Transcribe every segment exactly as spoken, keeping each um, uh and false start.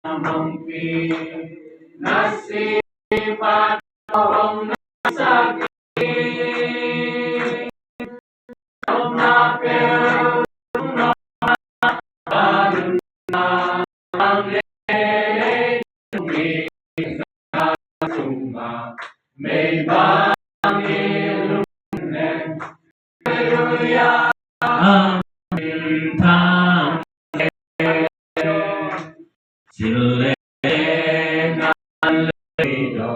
mangpi, na si pa tawng na saki, na peuh na kanun na bang lele nung i na sung ma mei bang i lung nen. Hallelujah. Amen. Thang Sile na le do.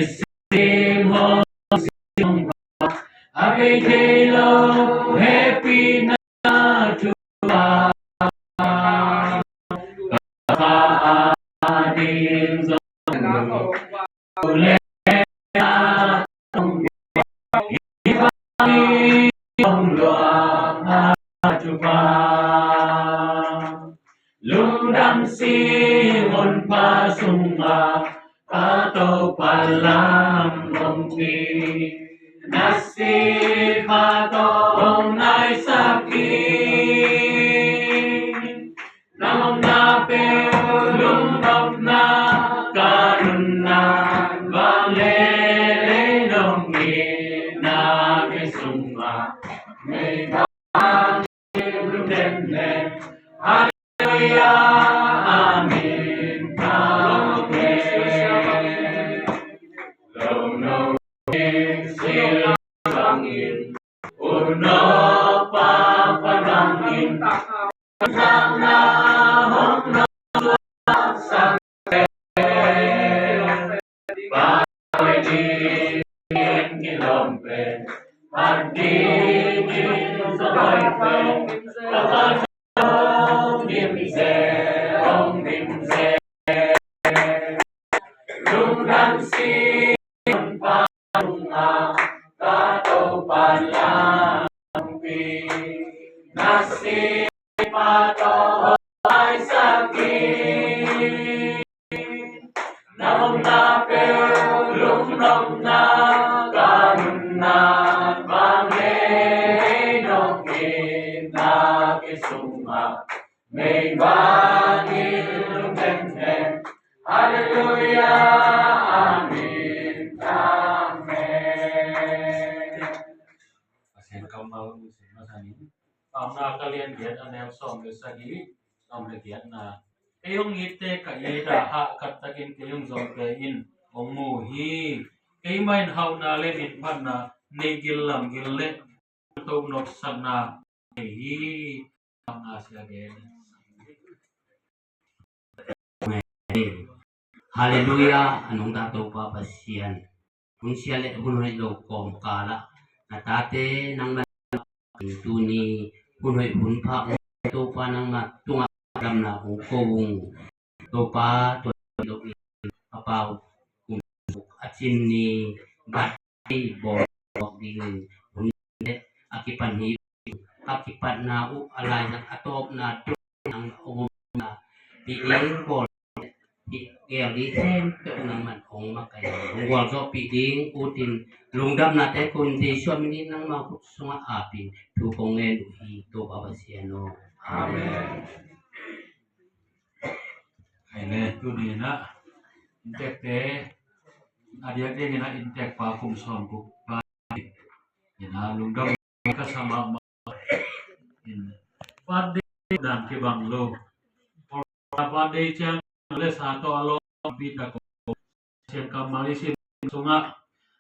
Sim ho sim ho. A bei thei lo happy na tu a. Ka a ding zong lo. Le na tong i bang i tong lua a tu pa. Lungdam si mun pa sung a, pa Topa lam hong pi. Na si pa tawng nai saki. Na mong na peuh lungdam na, ka nunna bang lele nong itna kei sung ma. Mei bang i lungdam ne. Hallelujah, amen, amen. Lo no, si lo bang in, un no pa pa bang in. Zang na hong no sang te. Pa we di in kilom pe. Pa di in sa boy pe. Pa pa hong dim se, hong dim se. Lungdam si pa tung a, ka Topa lam pi. Na si pa tawng nai saki. Na mong na peuh lungdam na, ka nunna bang lele nong itna kei sung ma. Mei bang i lungdam ne. Hallelujah, amen, amen. Pasian kammal ung sim masa ni. Paunak a lian giat a neu sawm le sagih, sawm le giatna. Kei hong itte ka it a, hahkat takin kei hong zongte in hong mu hi. Keimah in hauhna le minphatna, neih gil lam gil le toh nopsakna nei hi. Hauhna sia gen. Halleluiah, a nungta Topa Pasian. Hun sia le hun hoih lo kawmkal ah na tate nangmah tuni hun hoih hun pha Topa nangmah tungah damna hong ko ung. Topa tua lo in a pau kum a cin ni bat bawl dingin hun le a kipan hi a kipatna uh a laizang a tawpna dong nang a omna pi ing bawl pi gel ding khempeuh nangman hong makaih hong gualzawhpih ding utin lungdamnate kun Jesu a min in nangmah khut sungah apin thu kong ngen uh hi Topa Pasian aw. Amen. Amen. Tuni in ah inntekte a diakdiak in ah inntek pa kum sawm guk pa in ah lungdam ka sa mahmah in birthday dan kibang lo. Birthday ciang le sa tawh a lawmpi tak Pasian kammal i sim sungah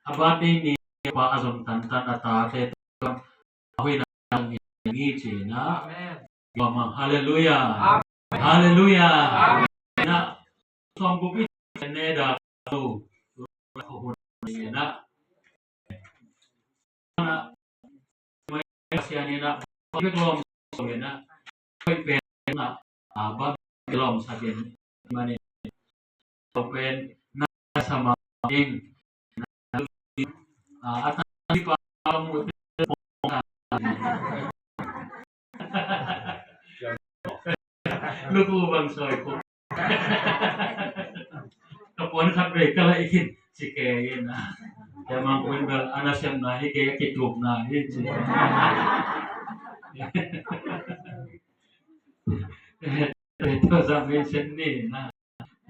a birthday ni pa a zong tantan a tate a hoihna ngi cina. Amen. Halleluiah. Amen. Halleluiah. Amen. Na sawm guk i ne da lo. Na Pasian in ah bek lawm sawm in ah hoih pen ah a bang lawm sak in manin hoih pen na sa ma in a a tan pa mu luku bang soi ko. Ka puan khat vei ka la i khin ci ke in a. Ka mang kuin bel a nasepna hi kei a kitukna hi ci. Tua zah men sen ni na,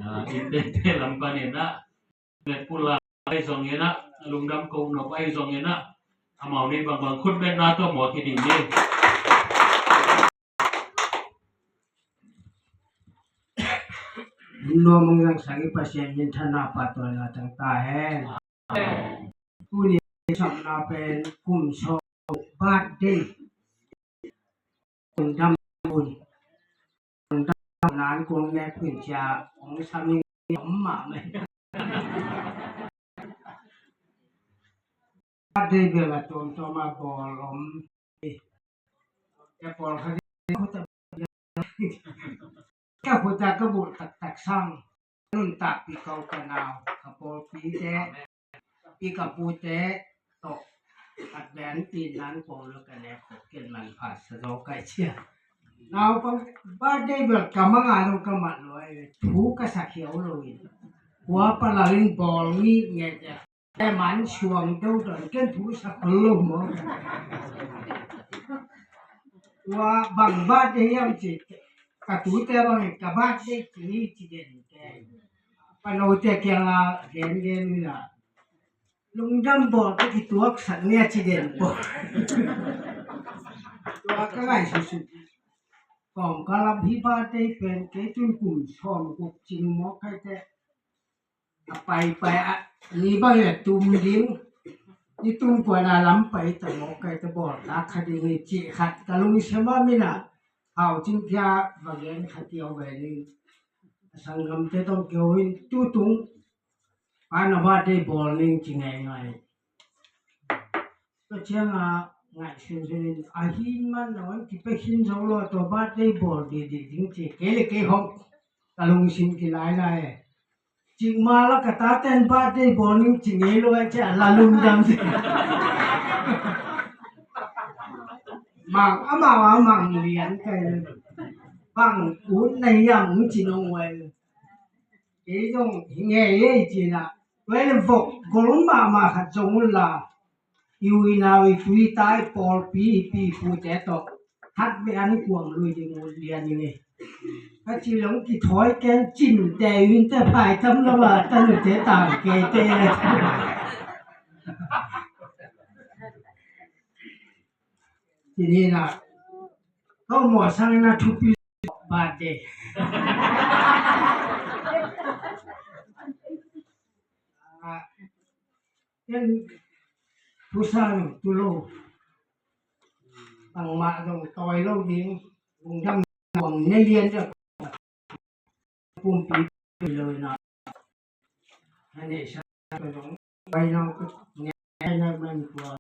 ah, in tente lam pan in ah, met pula ahi zongin ah, lungdam ko nop ahi zongin ah, amau ni bangbang khut betna tawh mawk hi ding hi. Nuam hong zangsang i Pasian minthanna, pahtawina tang ta hen. Tuni sapna pen kum sawm birthday. Kong dam un. Kong dam nan kong nek un cia kong sam in om mahmah. Birthday bel a tuamtuam a bawl om. Ka pawlkhat in ka khut a, ka khut a ka bulh taktak sang. Nuntakpih ko ka nau, ka pawlpite, i ka pute tawh, at ben tin nan ko lo ka nek ko ken manpha sa zo kai cia. Naupang birthday bel ka manga lo ka mat lo ai, thu ka sa khiau lo in. Kua palal in bawl ngit nget nget. Te man suang deuh dawn ken thu sa khol lo maw. Ua bang birthday hiam ci, ka tute bang ka birthday ci hi ci den te. Panote kianga gen gen ina. Lungdam bawl ka kituak sak nia ci den po. Tua ka ngai susu. Kawm ka lam hi birthday pen kei tun kum sawm guk cing mawk kai te. A paipai a ni bang a tum ding. Ni tum kuan a lam pai ta mawk kai ta bawl ta kha ding hi ci khat ka lungsim a mina. Hau cing pia va gen kha tiau ve ni. A sanggamte tawh keu in tutung. Pana birthday bawl ning ci ngaingai. Tua cianga ngaihsun sun in a hin man lo an kipia khin zo lo tua birthday bawl didi ding ci kei le kei hong. Ka lungsim kilailai. Cikmah la ka taten birthday bawl ning ci ngei lo a cia la lungdam ci. Mang amau a mang lian kai. Bang ut na hiam ci nong wai. Kei zong hi ngei ei cina. Tua le vok gol mahmah khat zong un la. I ui nau i tui ta i pawlpi i pi pute tawh. Khat ve an kuang lui ding ut lian i ngei. Ka ci long kithawi ken cin te in te phai tam lo a ta nu te tang ke te. Ci ni na. Kau mawh sang na thupi birthday. Ah, ken thu sang tu lo. Bangmah zong tawi lo ding. Lungdam bang nei lian deuh. Pumpi lo na. Na neihsa ka zong pai nang kut ngai na man kua.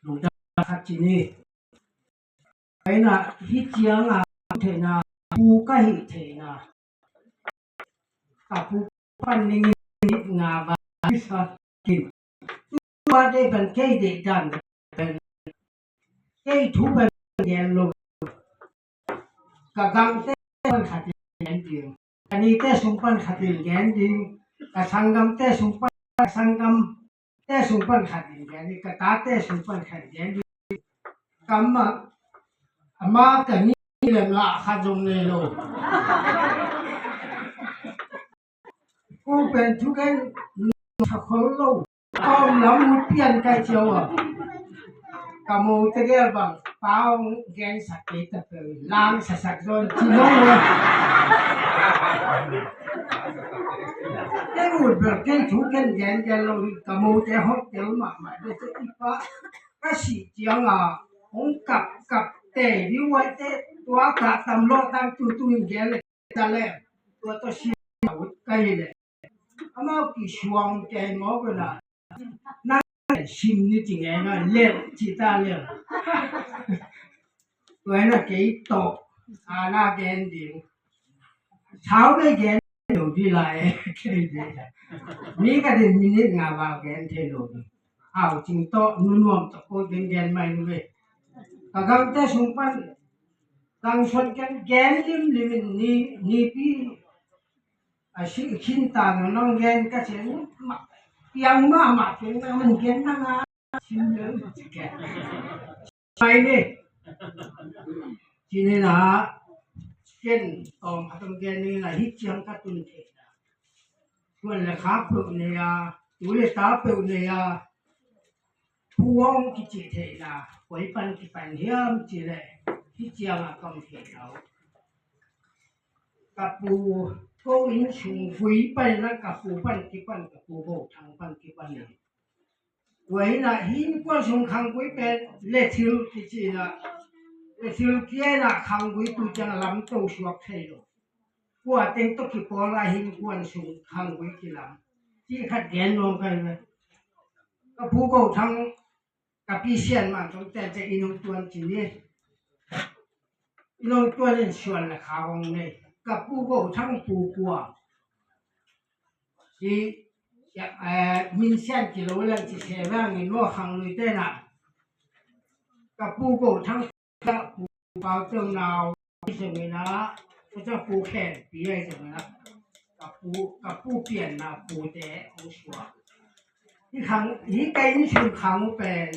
Lungdam khat ci ni. Pai na hi ciang a theihna pu ka hih theihna. Ka pu pan ning in nga ba sa kin. Tua dei ban kei dei dan ban kei thu ban gen lo. Ka gangte pan khat in gen ding. Ka nite sung pan khat in gen ding. Ka sanggamte sung pan, ka sanggamte sung pan khat in gen ding. Ka tate sung pan khat in gen ding. Ka ma, ama ka ni le ngah khat zong nei lo. Ko pen thu gen sa khol lo. Kawm lam ut pian kai ciau a. Ka mo te gel bang pau gen sak kei ta pe lang sa sak zon ci lo. Kei ut bel kei thu ken gen gen lo ka mo te hot tel mahmah de te i pa ka si ciang a hong kap kap te di wai te tua ka tam lo tam tu tu in gen le. Ta le tua tawh sim a ut ka hi le. Amau kisuang kei mawk una. Nang sim ni ci ngai na lel ci ta lel. Tua hi na kei tawh a na gen ding. Sau bei gen lo di lai kei di. Mi ka din minute nga val gen thei lo di. Au cing tawh nunuam tawh ko gen gen mai nu ve. Ka gamte sung pan Kang suan ken gen limlim in ni, nipi a si khin ta nong nong gen ka ci, piang mahmah piang na man gen na nga sim lel ci ken. Pai ni. Ci ni na. Ken tawm khat om gen ning a, hih ciang ka tun theihna, suan le khak peuh nei a, tu le ta peuh nei a, phu hong kicih theihna, koi pan kipan hiam cih leh hih ciang a ka om theihna uh. Ka pu, ko inn sung gui pan in a ka pu pan kipan, ka pu Go Thang pan kipan in. Tua in a hih innkuan sung khanggui pen lethil kici in a, lethil kia in a khanggui tu ciang a lamto suak thei lo. Kua teng tawh kipawl a hih innkuan sung khanggui kilam. Cih khat gen nuam ka hi ve. Ka pu Go Thang, ka pi Sian Man tawh tete inn hong tuan ci ni. Inn hong tuan in suan le khak hong nei. Ka pu Go Thang pu kua hi, eh, min sian kilo leng ci se vang in maw, khangluite in a. Ka pu Go Thang, ka pu Pau Teu Nau zong in a, ka ca pu Khen Pi ai zong in a, ka pu, ka pu pianna pute hong suak. Hih khang, hih ka inn sung khang uh pen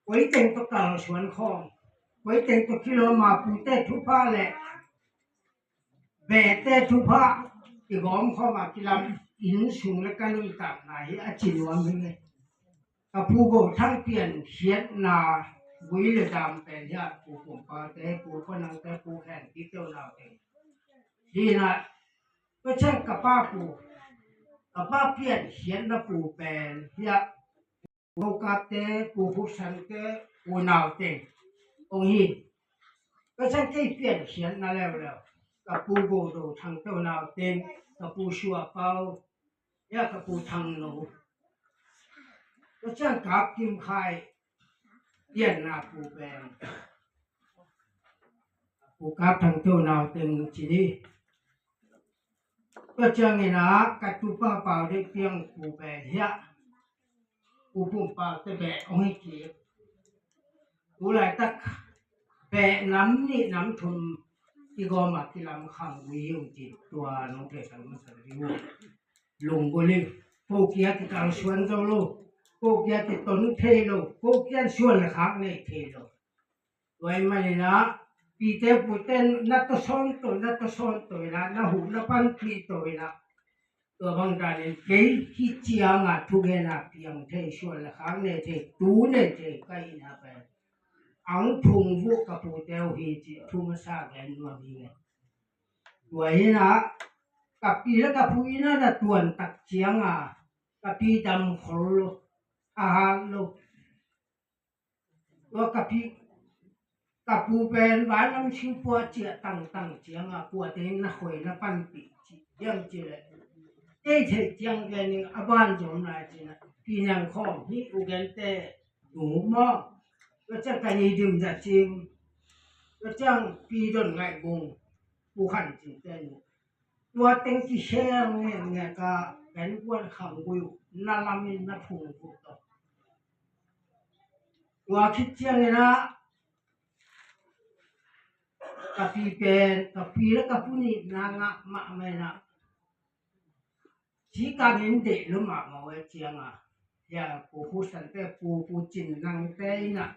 koi teng tawh kalsuan khawm, koi teng tawh kilawm a, pute thupha le behte thupha kigawm khawm a kilam inn sung le ka nuntakna hi a ci nuam hi ngei. Ka pu Go Thang piankhiatna gui le dam pen hi a, pu Pum Pau te, pu Kua Nang te, pu Khen Pi Teu Nau te. Hi na, ka ciang ka pa pu, ka pa piankhiatna pu pen hi a, pu Go Kap te, pu Khup San te, pu Nau te hong hi. Ka ciang kei piankhiatna leuleu, ka pu Go Do Thang Teu Nau te, ka pu Sua Pau, ya ka pu Thang No. Ka ciang Kap Kim Khai pianna pu pen, pu Kap Thang Teu Nau te ci ni. Tua ciangin a ka tupa Pau Dei Piang pu beh hi a, pu Pum Pau te beh hong hi kik. Tu laitak beh nam nih nam thum kigawm a kilam khanggui hi ung ci, tua nong thei sang masa ding uh. Lunggulh hi, ko kia kikalsuan zo lo, ko kia kiton thei lo, ko kia suan le khak nei thei lo. Tua ahih manin a, pite pute na tawsawn to, na tawsawn to in a, na huh na panpih to in a. Tua bang danin kei hih ciang a thugen a piang thei, suan le khak nei thei, tu nei thei ka hihna pen, ang thung vuh ka pute uh hi cih thu masa gen nuam hi ngei. Tua in a, ka pi le ka pu inn a na tuan tak ciang a, ka pi dam khol lo, a hat lo. Tua ka pi, ka pu pen vanlam singpua ciah tangtang ciang a, kua te na khoi na panpih ci hiam cih leh, tei theih ciang gen ning a ban zom lai ci na, pi nang khawm hi, u gen te nu maw. Tua ciang ka ni dim za cim, tua ciang pi don ngaih bung, pu khan cim te nu. Tua teng kisel ngekngek a, ka innkuan khanggui uh na lam in na phung uh tawh. Tua khit ciangin a, ka pi pen, ka pi le ka pu nih na ngah mahmah in a, sikang in deih lo mahmah uh e ciang a, ya, pu Hu San te, pu, pu Cin Nang te in a,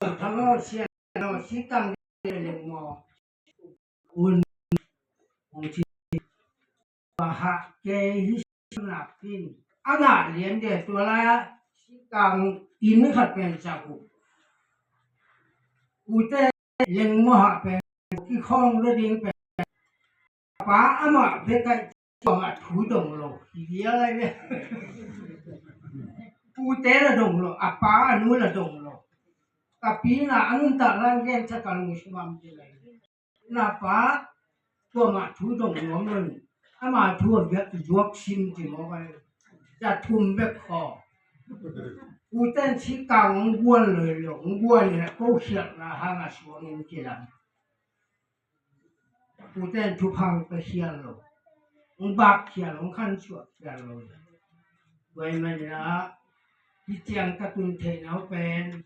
Thang aw, Sian aw, sikang leng maw, un hong ci, pahah kei hi. Nakin a ngah lian de, tua lai-ah sikang inn khat pen sak uh. Ute leng maw, hah pen kikhawng lo ding pen, a pa amah bek a, amah thu dong lo hi, bia lai ve. Pute la dong lo, a pa a nu la dong lo. Ka pi na a nuntak lai gen sa ka lung sumam ti lai. Na pa, tua mah thu dong nuam lo. Ama thu a biak zuak sim ti maw vai. Za thum bek khaw. Pute in sikang hong guan lo hi lo, hong guan in a ko khialhna hang a suang in kilam. Pute in thupha hong pia khial lo, hong bak khial, hong khansuah khial lo. Tua ahih manin ah, hih ciang ka tun theihna uh pen,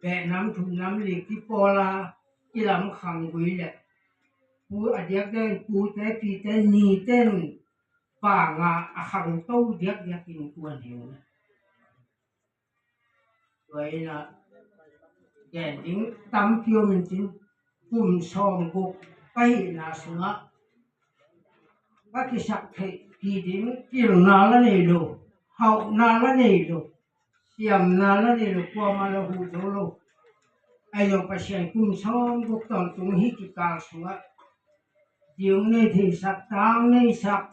beh nam thum nam li kipawl a, kilam khanggui leh, pu a diakdiak in pute, pite, nite in bang a, a khangto diakdiak in kuan hi uh. Tua in ah, gen ding tampi om in cin, kum sawm guk ka hihna sungah ka kisak theih ki ding pilna la nei lo, hauhna la nei lo, siamna la nei lo, kuamah la huh zo lo. Ahi zong Pasian kum sawm guk tawntung hih kikal sungah ding nei theisak, tang neisak,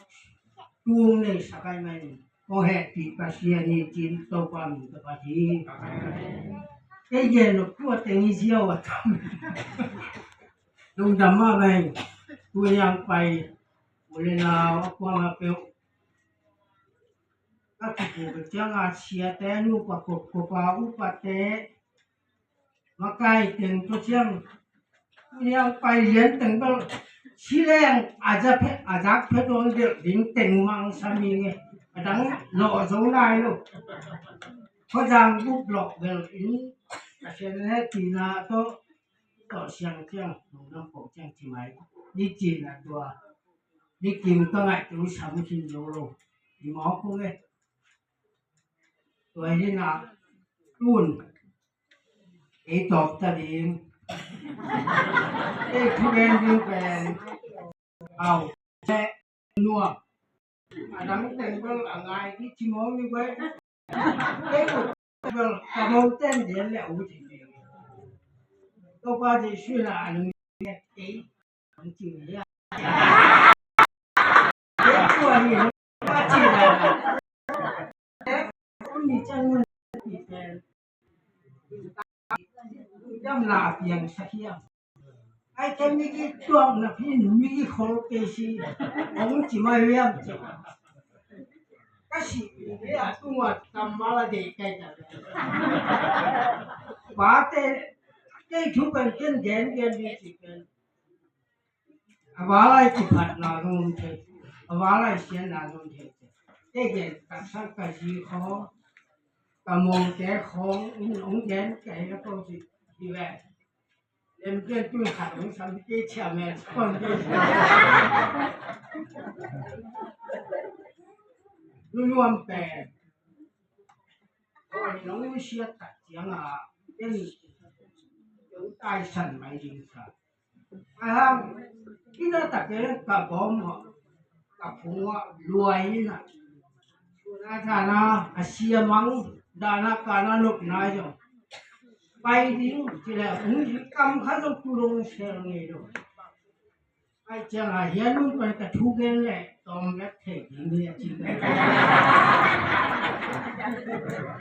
tung neisak ahi manin kong hehpih Pasian hi ci-in Topa min tawh phat hi. Kei gen lo tua teng hi ziau a tam. Lungdam mahmah hi. Tuni a pai u le nau a kuang a peuh ka kipuk ciang a siate, nupa kopkop a upate, makai teng tua ciang, tuni a pai lian teng bel si leng a za phe, a zak phe tuang delh ding teng mang sa mi nge. A dang lawh zo lai lo. Khuazang gup lawh bel in a sian he tina tawh tawh siang ciang, lungdam ko ciang ci mai. Ni cin a tua ni kim ka ngaih tu sam khin zo lo. I mawk kong e. Tua hi na tun ei tawp ta ding. Ei thu gen ding pen au le nuam. A dang teng bel a ngai di ci mawk ni gue. Ei ut bel ka mawk ten dian le ut hi. Topa Jesu na a nung ei. Ai te migi tuak na pin migi khol kei si. Ong ci mai liam ci. Ka si a tunga tam mala de kai ta. Ba te kei thu pen ken gen gen di ci pen. A valai kiphatna zong om thei, a valai siatna zong om thei. Kei gen taksa ka zi khaw, ka mawngte khawng in hong gen kei la ko ci hi ve. Lempian tun khat hong sam kei chia men kon kei. Nunuam pen. Oi, nong siat tak ciang a, ken nong taisan mai ding sa. Ahang, ina take ka bawm a, ka phung a luai ina. Suna thana a siamang dana kana nop nai zong pai ding ci le, hung kam kha zong tu long sel ngei lo. Ai ciang a hian nun pai ka thu gen le tawm lek thei ding hi a ci.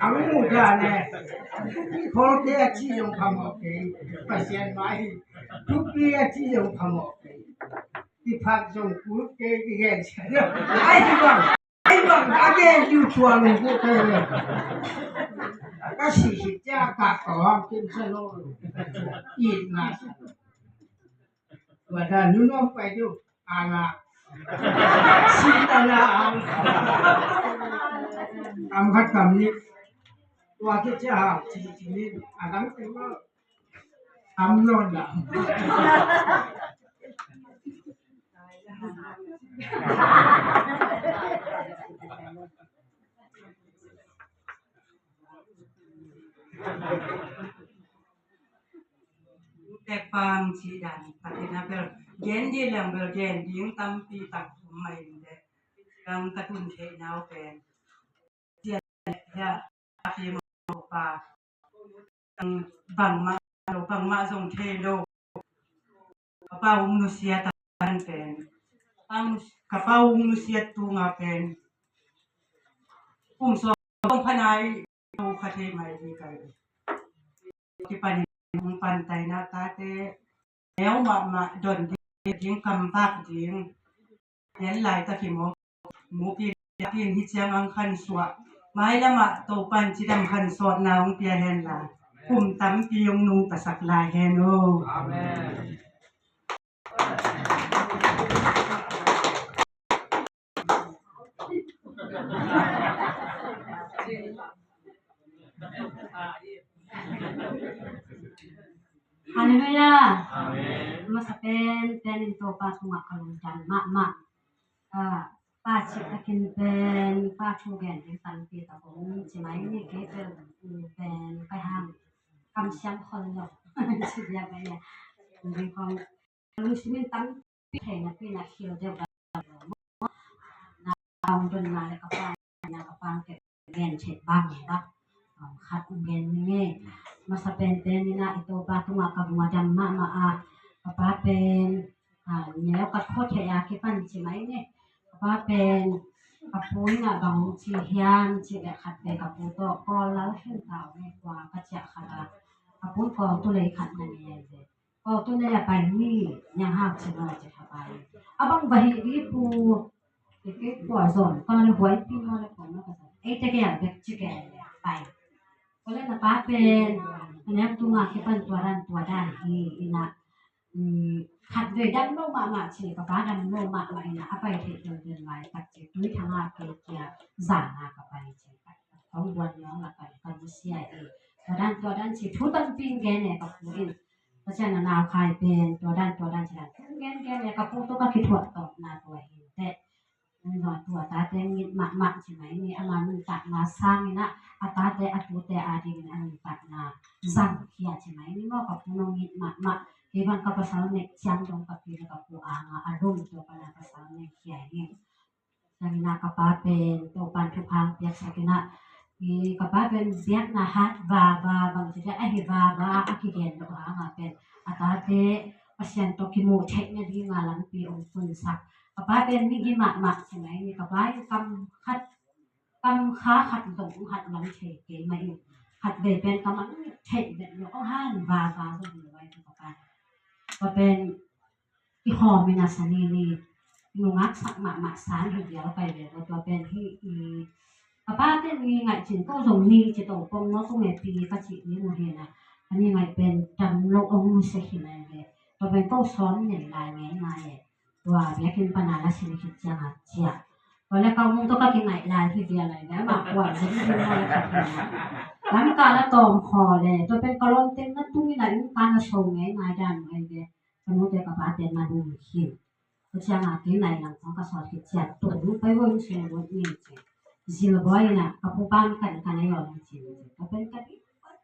Ang mu da ne. Khol te a ci zong phamawh kei. Pasian mai. Thupi a ci zong phamawh kei. Kiphat zong kul kei kigen sia. Ai bang. Ai bang a gen diu tua lung kul kei. Ka si si cia ka kawang kim sa lo. It na sa. Tua dan nu nuam pai diu. Ana. Sitana ang. Kam khat kam nih. Tua kei cia hau ci ci nih. A dang teng lo. Kam lo na. Tek pang ci dan, Patin a bel gen di leng bel gen ding tampi tak um mai in de. Dang ka tun theih nau pen. Cian le hia, a ki mo pa. Dang bangmah lo, bangmah zong thei lo. Ka pa hong nusiat a pen. Ka pa hong nusiat tunga pen. Kum sawm phanai lo kha thei mai di kai. Kipan hong pan taina tate. Neu mahmah don ding, ding kam bak ding. Nen lai ka kimawk. Mupi pin hi ciang ang khan suah. Mai lamah Topan cidam khan sawtna hong pia hen la. Kum tampi hong nungtasak lai hen o. Amen. Halleluiah. Amen. Masa pen pen in Topa tungah ka lungdam mahmah. Ah, pa cih takin pen pa thu gen ding tampi tak om ci mai ni kei pen pen pai hang kam siam khol lo. Ci dia pai ya. Kum ding khong lungsim in tampi thei napi na khil deuh deuh lo maw. Na ong donna le ka pa na ka pa ke gen chet bang bang. Khat ong gen ni nge. Masa pen pen ni na i Topa tungah ka vung a dam mahmah a, ka pa pen a, neu ka khua thei a kipan ci mai ni. Ka pa pen ka pu in a bang ci hiam ci le khat pen ka pu tawh Kawl Lal Khen Tau nge kua ka ciah khat a, ka pu Kawl tu lei khat na nge ze. Kawl tu lei a pai ni, niang hau ci no ci kha pai. A bang ba hi di pu, ke ke kua zon ka le buai pi no le kua no ka zon. Ei te ke a bek ci ke le pai. Ko le na pa pen a nek tunga kipan tua dan tua dan hi ina. Khat vei dam lo mahmah ci, ka pa dam lo mahmah ina a pai theih deuh deuh lai tak ci, tui thanga kei kia zana ka pai ci. Kong buan niawng la ka ka busia i. Tua dan tua dan ci thu tampi gen e ka pu in. Pasian a nau khai pen tua dan tua dan ci dan thu gen gen e ka pu tu ka kithuah tawh na tua hi te. Tua tate ngit mahmah ci mai ni, ama nuntakna sangin ah a tate a tute adingin a nuntakna zangkhia ci mai ni maw. Ka pu nong ngit mahmah. Kei bang ka pasal nek ciang dong ka pi le ka pu anga a lum tua pana pasal nek khia hi. Sangin ah ka pa pen Topan thupha piaksak in ah, i ka pa pen biakna hat vava bang ci a hi vava a kigen lo hanga pen a tate Pasian tawh kimuh theihna dinga lampi ong punsak. Ka pa pen migi mahmah ci mai ni, ka pa in kam khat, kam kha khat zong hat lam thei kei mah in, khat vei pen kam ang theih vet lo, ong han vava zong hi lo ai ka pa. Ka pen i khawm in a sani ni nungak sak mahmah san hi vial kai ve ko tua pen hi i ka pa pen ni ngaih cin ko zong ni ci to pong no ko nge pi ka ci ni mu hi na. Ani ngaih pen dam lo ong mu se hi na ve. Tua pen ko sawm nei lai ngai ngai e. Tua biakin pana la sin khit ciang a cia. Ko le ka mung to ka kingaih lai hi vial lai ve, ama kua zin hi mo le ka pi na. Lam ka la tawm khaw le tua pen ka lawm teng na tung in a inn ka na so ngai ngai dan ngai ve. Ka nu te ka pa te na lum khin. Ka ciang a kei nai lang kong ka sawt khit ciang tua nu pai bo in sung bo ni ci. Zil bo in a ka pu pa mi kan kan a yaw ni ci. Ka pen ka di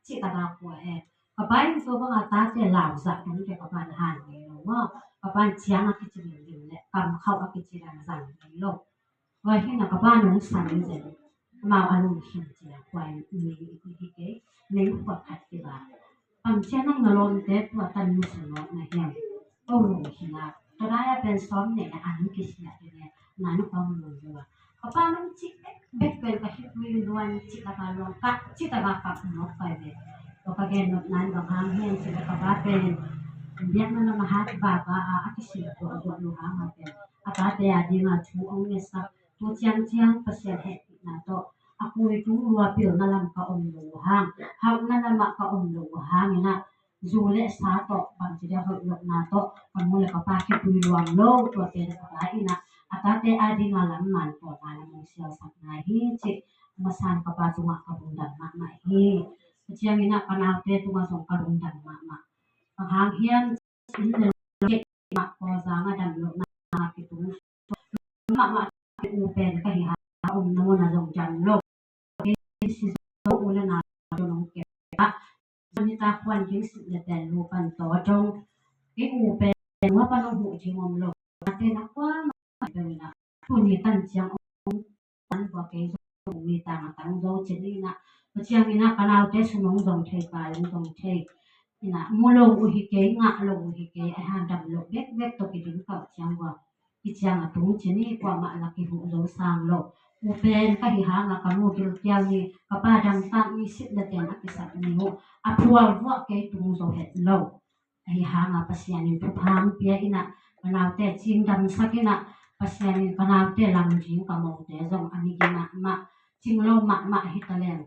ci ta ka kua e. Ka pa in tua bang a tate lau zah dong te ka pa na han ngei lo maw. Ka pa in ciang a kici ling ling le kam khauh a kici lang zang ngei lo. Tua hi na ka pa nong san in zen. Amau a lum khin ci a kua in nei i hi kei. Nei kua khat ki ba. Kam ciang nang na lawmte tua tan musu lawm na hiam. Ko lum khin a. Tua dai a pen sawm nei na an kisia te ne. Nan kong lum lua. Ka pa nong ci bek bek pen ka hih tui luan ci taka luang ka ci taka ka nok pai ve. Tua ka gen nok nan bang hang hiam ci ka pa pen biakna na mahat ba ba a a kisil tua a tua lu hang a pen a tate a dinga thu ong ngesak tu ciang ciang Pasian hehpihna tawh a kui tung lua pilna lam ka om lo hang, hauhna lamah ka om lo hang ina zu le sa tawh bangci dia hoih lohna tawh ka nu le ka pa khitui luang lo tua pen ka pa ina a tate a dinga lam man pawlna lam ong sialsakna hi ci. Masan ka pa tungah ka lungdam mahmah hi. Ka ciangin ah ka naute tungah zong ka lungdam mahmah. Bang hang hiam in le mah kawzang a dam lohna kitung mahmah ki u pen ka hi ha om nona zong dam lo. Kei si zo u le na zong nong kep a zong hi ta khuan ding sih le pen lu pan taw dong. Kei u pen hua pan ong huh ding om lo. Ate na kua mah pen na tuni tan ciang ong tan bua kei zong mi tang a tang zo cin ina. Ka ciang ina ka naute sum ong zong thei, pai ong zong thei ina, mu lo uh hi kei, ngah lo uh hi kei, a han dam lo bek bek tawh kiding kau ciang bua. Ki ciang a tung cin i kuamah la kihuh zo sang lo. U pen ka hi hanga ka nu gilkial ni, ka pa dam tak ni, sit le ten a kisat ni uh a phual vuah kei tung zo het lo. Ahi hanga Pasian in thupha hang pia ina, ka naute cingdamsak ina, Pasian in ka naute lam ding ka mote zong a migi mahmah, cing lo mahmah hi ta leng.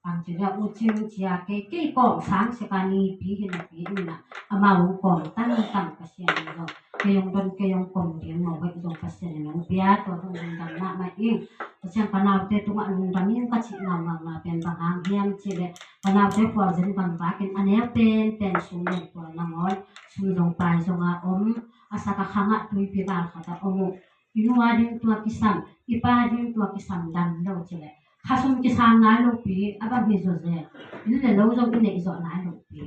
Bangci dia u cing cia kei, kei kawm sang sia ka nipi hi napi ina, amau ong kawm tangtang Pasian in zong kei ong don kei ong kawm ding mo hoih zong Pasian in ong pia, tua zong lungdam mahmah ing. Pasian ka naute tungah lungdam ing ka cih ngaungau na pen bang hang hiam cih leh ka naute khualzin bang bakin a neu pen pen sum leng tua nangawn sum zong pai zonga om, a sak a khangah tuipi gal khatah om uh. I nu a ding tua kisam, i pa ding tua kisam dam lo cih leh khasum kisang nai lopi a bang hi zawzen. Inn le lo zong i neih zawh nai lopi.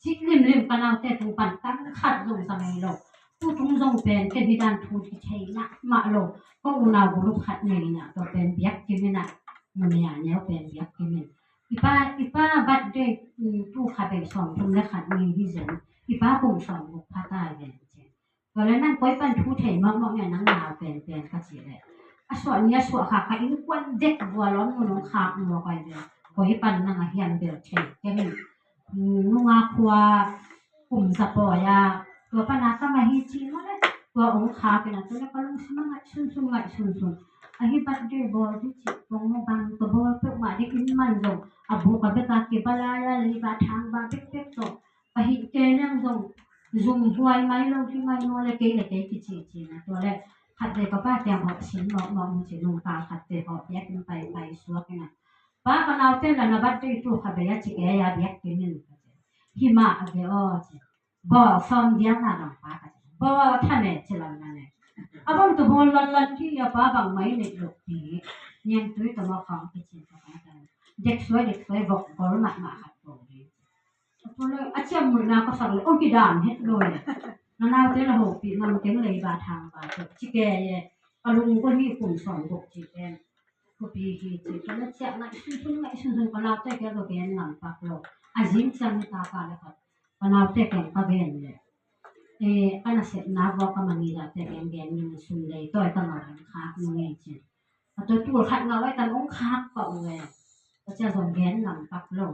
Cik limlim ka naute tung pan tang khat zong za ngei lo. Tu tung zong pen ken hi dan thu kithei mahmah lo. Ka unau group khat nei inah tua pen biak kim inah numei a neu pen biak kim in. I pa, i pa birthday, um, tu kha bei sawm thum le khat ni hi zen. I pa kum sawm guk pha ta zen. Tua le nang koi pan thu thei mahmah nge nang nau penpen ka ci le. A suah ni a suah kha ka innkuan dek vua lawm nunung khak mua koi le. Koi pan nang a hiam bel thei keng in. Nunga khua kum za pawi a tua pan a ka mah hi ci maw le. Tua ong khak in a tua le ka lungsim a ngaih sunsun ngaih sunsun. A hi birthday bawl hi ci pong bang ka bawl peuhmah ding in man zong a buk a bek a kibalai a leiba thangba bekbek zong. Pahih kei leng zong zum huai mai lo hi ngai maw le kei le kei kici ci na tua le khat le ka pa kiang hawh sin mawh mawh mu ci nung ka khat le hawh biak in pai pai suak in a pa ka naute la na bat dei tu kha bei a ci kei a biak kim in hi mah a ve aw ci bawl sawm diang na dang pa ka ci bawl tha ne ci lam na ne a bang tu bawl lan lan ki a pa bang mai nei lo pi niang tui tawh mawh khawng kici ka pa dek suai dek suai vok gol mahmah khat bawl ding. A ciam muina ka sak le ong kidam het lo e. Na naute la hopih ngam keng leiba thangba tawh ci kei e. Ka lung ko hi kum sawm guk ci pen. Kopi hi ci ka la ciah ngaih sunsun ngaih sunsun ka naute kei lo gen ngam pak lo. A zing ciang hi ta ka le khat ka naute keng ka gen le. E, ka nasepna vua ka manidate keng gen min sun lei tawi ka ngam khak nu ngei ci. A tua tul khat ngau ai tan ong khak pah uh e. Ka cia zong gen ngam pak lo.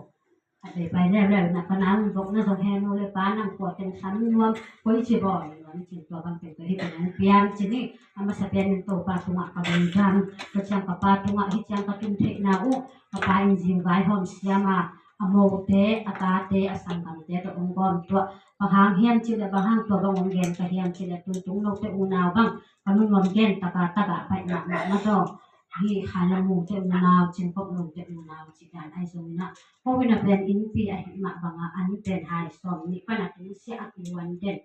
Khat vei pai leuleu na ka nang bok na zong he nu le pa nang kua teng sam nuam koi ci bawi nuam cin tua bang teng tua hi ka nang piam cin hi. A masa pian in Topa tungah ka lungdam ka ciang ka pa tungah hi ciang ka tun theihna uh ka pa in zing vai hawm siam a a mote a tate a sanggamte tawh ong gawm tuah bang hang hiam cin le bang hang tua bang ong gen ka hiam cin le tun tung note unau bang ka nunuam gen taka taka paih mahmah na tawh hi kha la mute unau cin kok note unau ci dan ai zong na ko ina pen innpi a hih mah banga an pen hai sawm nih pana tung sia a kiwan den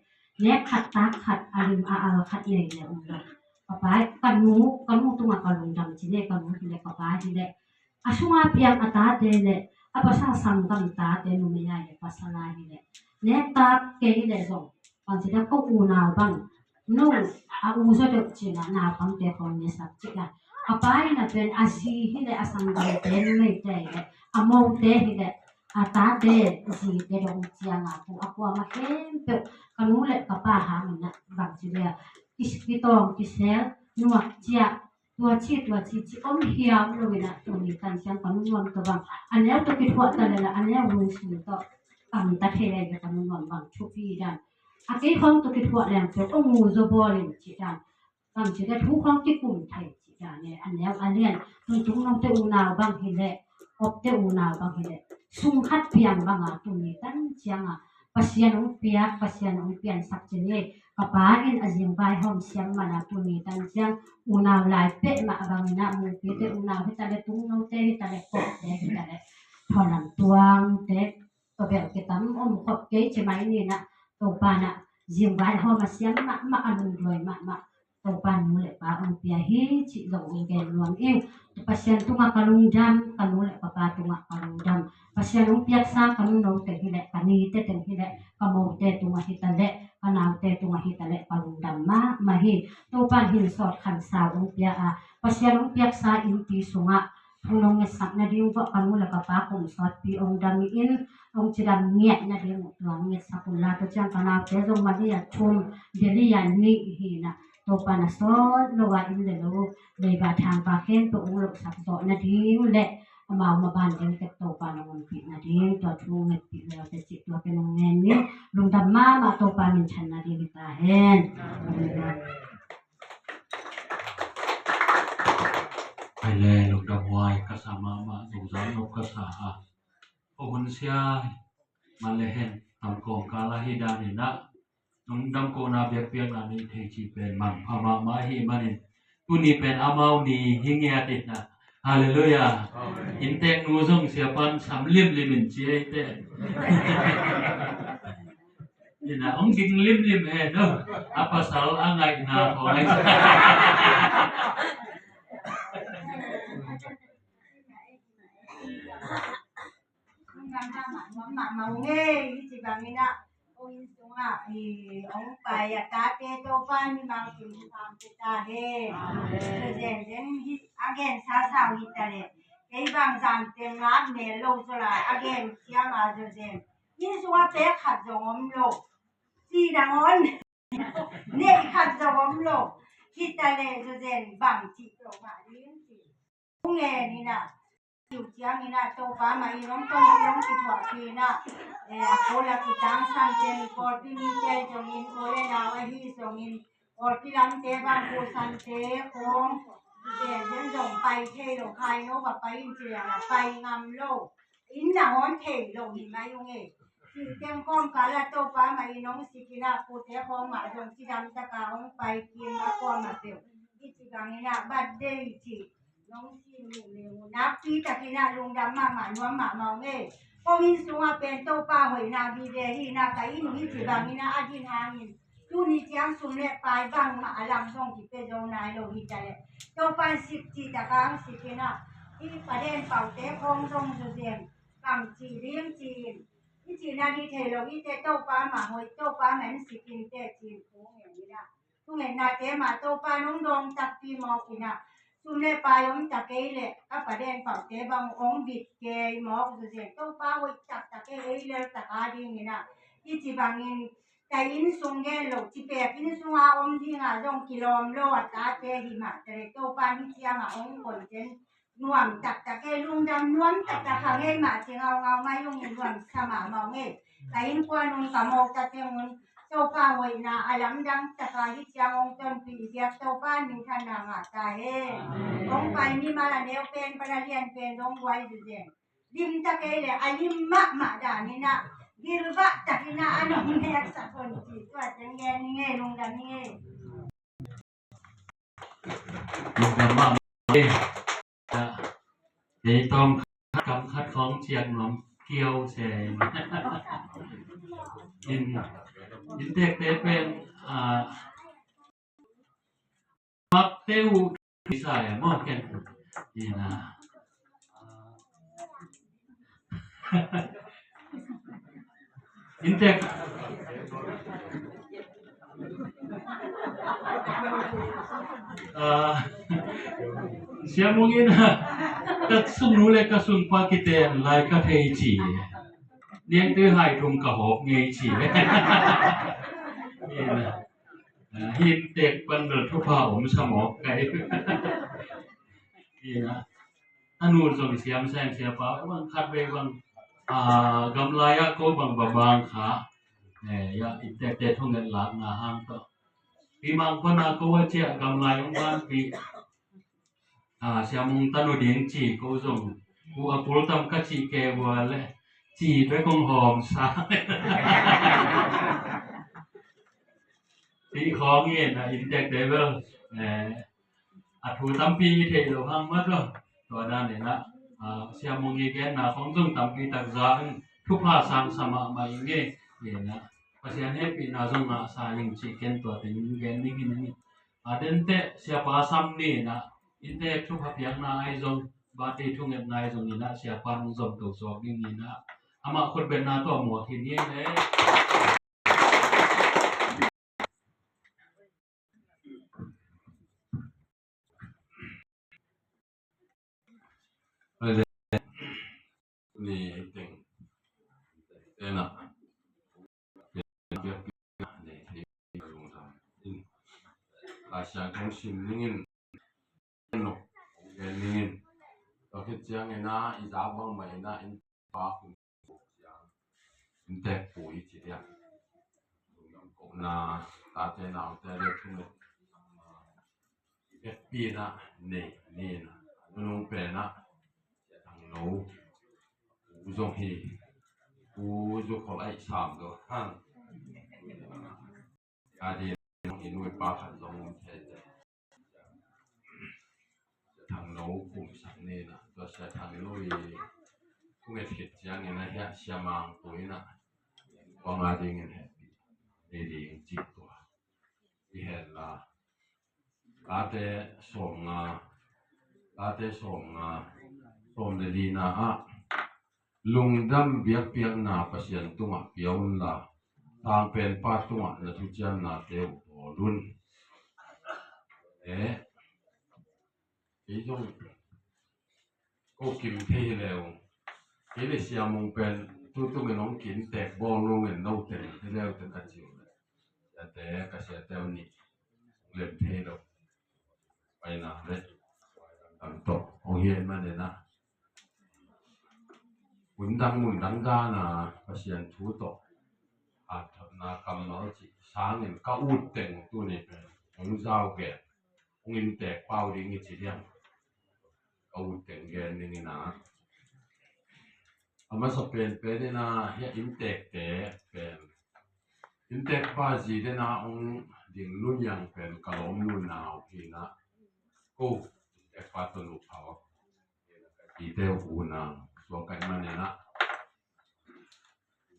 nek khat tak khat a lim a al khat nei le um lo. Ka pa ka nu ka nu tunga ka lungdam ci le ka nu hi le ka pa hi le a sunga piang a tate le a pasal sanggam tate numei ai le pasal ai hi le nek tak kei le zong bang ci le ko unau bang nung a u zaw deuh cina naupangte khawng ngiasak cih a a pa ina pen a zi hi le a sanggamte numeite hi le a mote hi le a tate zite dong cianga ku a kuama khempeuh ka nu le ka pa hangina bang ci le a kitawng kisel nuak ciah tua ci tua ci ci om hiam lo ina tuni tan ciang ka nu nuam tawh bang a neu tawh kithuah ta le la a neu lungsim tawh kam ta thei le ka nu nuam bang thupi dan a kei khawng tua kithuah leng peuh ong mu zaw bawl in ci dan bang ci dan thu khawng kikum thei ci dan e a neu a lian tungtung note unau bang hi le opte unau bang hi le sung khat piang banga tuni tan cianga Pasian ong piak Pasian ong piansak ci ni ka pa in a zingvai hawm siam mana tuni tan ciang unau lai peh mah bangina mupite unau hi ta le tung note hi ta le kawhte hi ta le thawnam tuangte Tua bel kitam om khop kei ci mai ni na Topa na zingvai hawm a siam mahmah a lungduai mahmah Topa nu le pa ong pia hi ci zong ong gen nuam ing. Pasian tunga ka lungdam ka nu le ka pa tunga ka lungdam Pasian ong piaksa ka nu note hi le ka nite teng hi le ka mote tunga hi ta le ka naute tunga hi ta le ka lungdam mahmah hi. Topa hin sawt khansau ong pia a Pasian ong piaksa innpi sungah Thungnung ngetsak nading vua ka nu le ka pa kum sawtpi ong dam in ong cidam ngiat nading uh tua ngetsak unla tua ciang ka naute zong Malaysia thum Delhi a nih hi na Topa na sawt lo a inn le lo leiba thangpa khempeuh ong lohsak zawh nading le amau maban ding tek Topa na ngunpih nading tua thu ngetpih leute cih tua ken ong ngen ni lungdam mahmah Topa minthan nading hi ta hen. Ai le lungdam huai ka sa mahmah zungzal nop ka sa a. Ko hun sia man le hen tam kawng ka la hi dan in a lungdam ko na biakpiak na ni thei ci pen man pha mahmah hi manin tuni pen amau ni hi ngiat in a. Halleluia. Inntek nu zong sia pan sam limlim in ci ei te. Ina ong ding limlim he no. A pasal a ngaihna ko ngai. Bangin ah, hong inn sungah, i, hong pai a tate Topa in mimal kim hong pia ta hen. Amen. Zo zenzen hi, a gensa sau hi ta leh. Kei bang zan teng ngak mel lo zaw lai, a gen ciang a zo zen. Inn sungah pek khat zong om lo. Ci dang on. Nei khat zong om lo. Hi ta leh zo zen bang ci lo mah ding ci. Hong ngen in ah, tiu ciangin ah, Topa mah in hong tonpih hong kithuahpih in ah, eh, a pawl a kitangsam te, mi pawlpi mite zongin, u le nau ahi zongin, pawlpi lamte bang, pu sante khawng, zenzen zong pai thei lo, khai no va pai in ci leng a pai ngam lo, inn na hawn thei lo hi mai ung e. Cih teng kawmkal ah Topa mah in hong sik in ah, pute khawng mah zong cidam taka hong pai kim a, kuamah peuh i ci bangin ah, birthday cih nong sin ning ning uh, nakpi takin ah lungdam mahmah, nuam mahmah ung e. Kong inn sungah pen Topa hoihna vive hi in ah, ka inn uh i ci bangin ah a din hangin tuni ciang sum le pai bangmah a lam zong kipia zo nai lo hi ta leh, Topa in sik cih taka hong sik in ah, i pa den paute khawng zong zo zen, bang ci ding ci in, i cihna ding thei lo i te, Topa mah hoih, Topa mah in sik in teh ci in, kong ngen in ah, thungetnate mah Topa in hong dawng takpi mawk in ah, sum le pai om ta kei leh ka pa den paute bang hong bit kei mawk zo zen, Topa hoih taktak e, ei lel tak a dingin ah, i ci bangin, ka inn sung gen lo, ci pek inn sunga om dinga zong kilawm lo a tate hi mah ta leh, Topa in hih ciangah hong koih zen nuam taktak e, lungdam nuam taktak hang e, mah ci ngaungau mai ung in, nuamsa mahmah ung e. Ka innkuan un, ka mawk ta teng un, Topa hoihna a lamdang taka hih ciang hong tonpih i biak Topa in minthanna ngah ta hen. Hong pai mimal a neu pen pan a lian pen dong buai zu zen. Lim ta kei leh a lim mahmah dan in ah, gilvah takin ah a nong neksak hon ci, tua teng gen ning e, lungdam ning e. Lungdam mahmah e. Ei tawm khat kam khat khawng ciat nuam kiau se. In, inntekte pen, ah, mak te uh, kisai maw ken. Ina. Inntek. Ah, Sia Mung in ah, ka sunu le ka sunpa kiten lai ka thei ci. Niangtui hai thum ka hawp ngei ci. Ina. Ah, hi inntek pan bel thupha om sa mawk ka hi. Ina. A nu zong siam seng siapa bang khat vei bang, ah, gamlai ah ko bang bang bang kha. Eh, ya, inntekte thunget lakna hang tawh. Pi Mang pana ko a ciah gamlai hong banpih. Ah, Sia Mung tanu ding ci ko zong. Ku a pul tam ka ci ke vua le. Ci bek hong hawm sa. Ti khawng in a inntekte bel. Eh, a thu tampi i theih loh hang mat lo. Tua dan in ah, ah, Sia Mung i genna khawng zong tampi tak za in thupha sang sa mahmah ing e. In ah, Pasian hehpihna zong ngah sa ing cih ken tua teng in gen ning hi ning. A denteh Siapa Sam ni in ah, inntek thupha piakna ahi zong, birthday thungetna ahi zong in ah, Siapa nong zom to suak ding in ah, amah khutbetna tawh muak hi ni e. Ni teng tena Lai Siangtho sim ningin, no, gen ningin, tua khit ciangin ah i zak bangmah in ah, in pa kum ciang, inntek pu i ci diam. Lungdam kohna, tate naute le thunget i vekpi in ah nei ni in ah, a nunung pen ah Sia Thang No, pu zong hi, pu Zu Khol Aih Sam Zo Thang. A ding in, i nu i pa khat zong om thei te. Sia Thang No kumsak ni in ah, tua Sia Thang No i thunget khit ciangin ah hiah Sia Mang Pu in ah, bang a dingin hehpih ni ding cih tua i hen la. Tate sawmnga, tate sawmnga, sawm le lina ah, Lungdam biakpiakna Pasian tungah pia unla, tangpenpa tungah na thuciamnate uh bawl un. Eh, kei zong ko kim thei hi leu, kei le Sia Mung pen tu tungin hong kintek bawl nungin no teng hi leu te ka ci uh le. Siate, ka siate uh nih lem thei lo. Paina le dang tawh hong hiai manin ah, hun dang mun dang dana Pasian thu tawh a thotna kammal cih sangin ka ut teng tuni pen hong zau gen, hong intek pau ding i ci diam. Ka ut teng gen dingin ah, a masa penpen in ah, hiah inntekte pen, inntekpa zi den ah hong ding luniang pen ka lawmnu nau hi in ah, ko inntekpa tawh nuphau a, ite uh unau suak ka hih manin ah,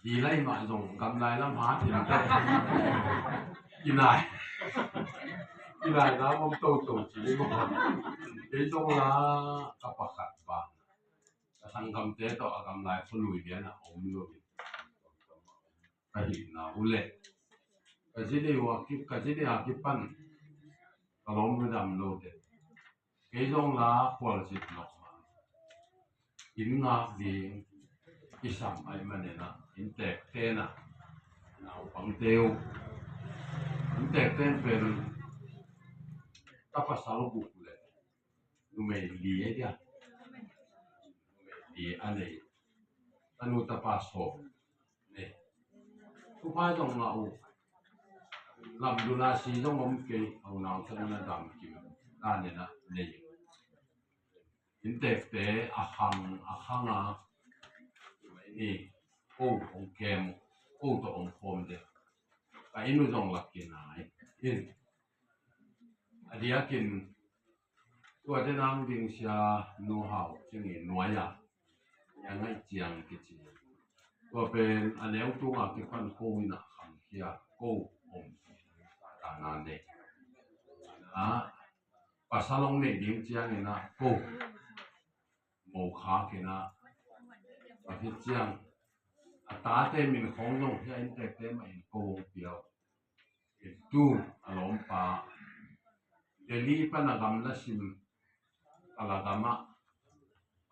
zi lai mah zong gamlai lam hat in teh, kinai, kinai lam om toto ci ding maw. Kei zong la ka pakhat bang, ka sanggamte tawh a gamlai khualui lian a om lo in, ka hihna uh leh ka zi dei uh a ki, ka zi dei a kipan ka lawmnu dam lo te. Kei zong la khualzin lawh mah, inn ngak ding kisam ahih manin ah, inntekte in ah, naupangte uh, inntekte in pen ka pasal guk le numei li a dia, numei li a nei, tanu tapa sawm nei. Thupha zong ngah uh. Lamdun a si zong om kei, a unau teng na dam kim, na nena nei. Inntekte a khang, a khang a, ni, ko hong kem, ko tawh om khawm de. Ka inn uh zong lak kinai in. A diakin tua te nang ding Sia Nu Hau Cing i nuai a, a ngaih ciang kici. Tua pen a neu tunga kipan ko in a khangkhia, ko om dana nei. A, pasal hong neih ding ciangin ah ko mo khak in ah, a khit ciang a tate min khawng zong hiah inntekte mah in ko hong pia uh. Tu a lawmpa Delhi pan a gamla sim, a la gam ah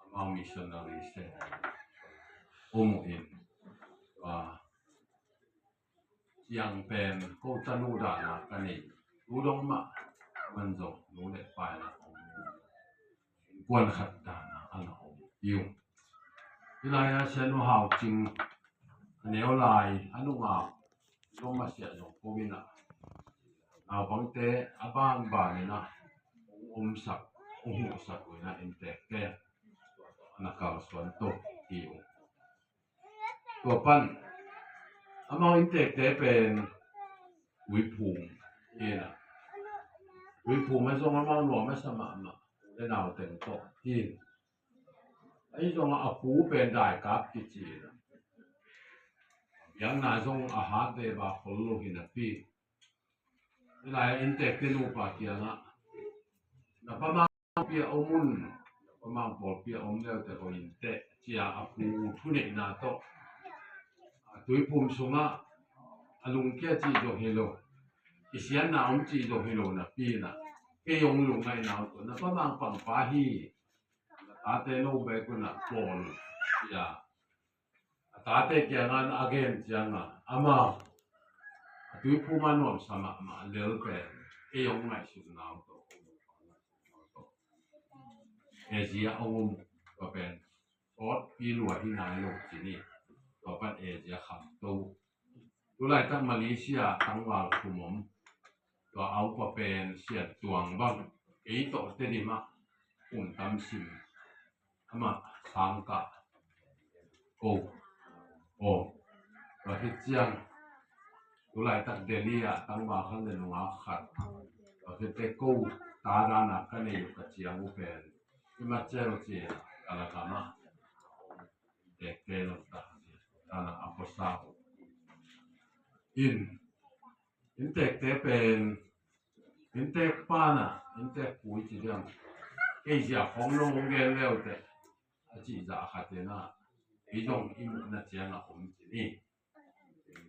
amau missionary se om uh in, a, ciang pen ko tanu dana ka nei, tu dong mah man zong nu le pa in a om, innkuan khat dana a na om hi uh. Hih lai-ah Sia Nu Hau Cing a neu lai a nungak zong masiah zong ko in ah, naupangte a bangbang in ah hong omsak, hong huhsak uh in ah, inntekte a na kalsuan to hi uh. Tua pan amau inntekte pen Tuiphum hi in ah, Tuiphum ah zong amau nuam a sa mahmah, le nau teng tawh hi in. Ahi zongah a pu pen Daikap kici in ah, biakna zong a hat ve ba khol lo hi napi, hih lai-ah inntekte nupa kiangah, na pa mang pia om un, na pa mang pawlpi a om leute hoih in teh, ci-a a pu thuneihna tawh, a, Tuiphum sungah a lungkia cih zong hi lo, i siatna om cih zong hi lo napi in ah, kei hong lungngaihna uh tawh, na pa mang pangpa hi, na tate no bek un ah pawl, ci-a a tate kiangah a gen ciangah, amau a Tuiphum a nuamsa mahmah lel pen, kei hong ngaihsutna uh tawh, Asia hong um, tua pen sawtpi lua hi nai lo ci ni. Tua pan Asia khamto. Tulaitak Malaysia tangval khum om, tua a upa pen Sian Tuang bang, kei tawh Tedim ah kum tam sim, amah sangkah ko. Aw, tua khit ciang tulaitak Delhi ah tangval khat le nungak khat, tua khit teh ko ta dana ka nei uh ka ciang uh pen, Himachal ci-a ka la gam ah, inntekte lam ta dana a khuasa uh in, inntekte pen, inntekpa na, inntekpu i ci diam, kei zia khong nong gen leute, a cih zah khat in ah, kei zong i muhna ciangah om ci ni.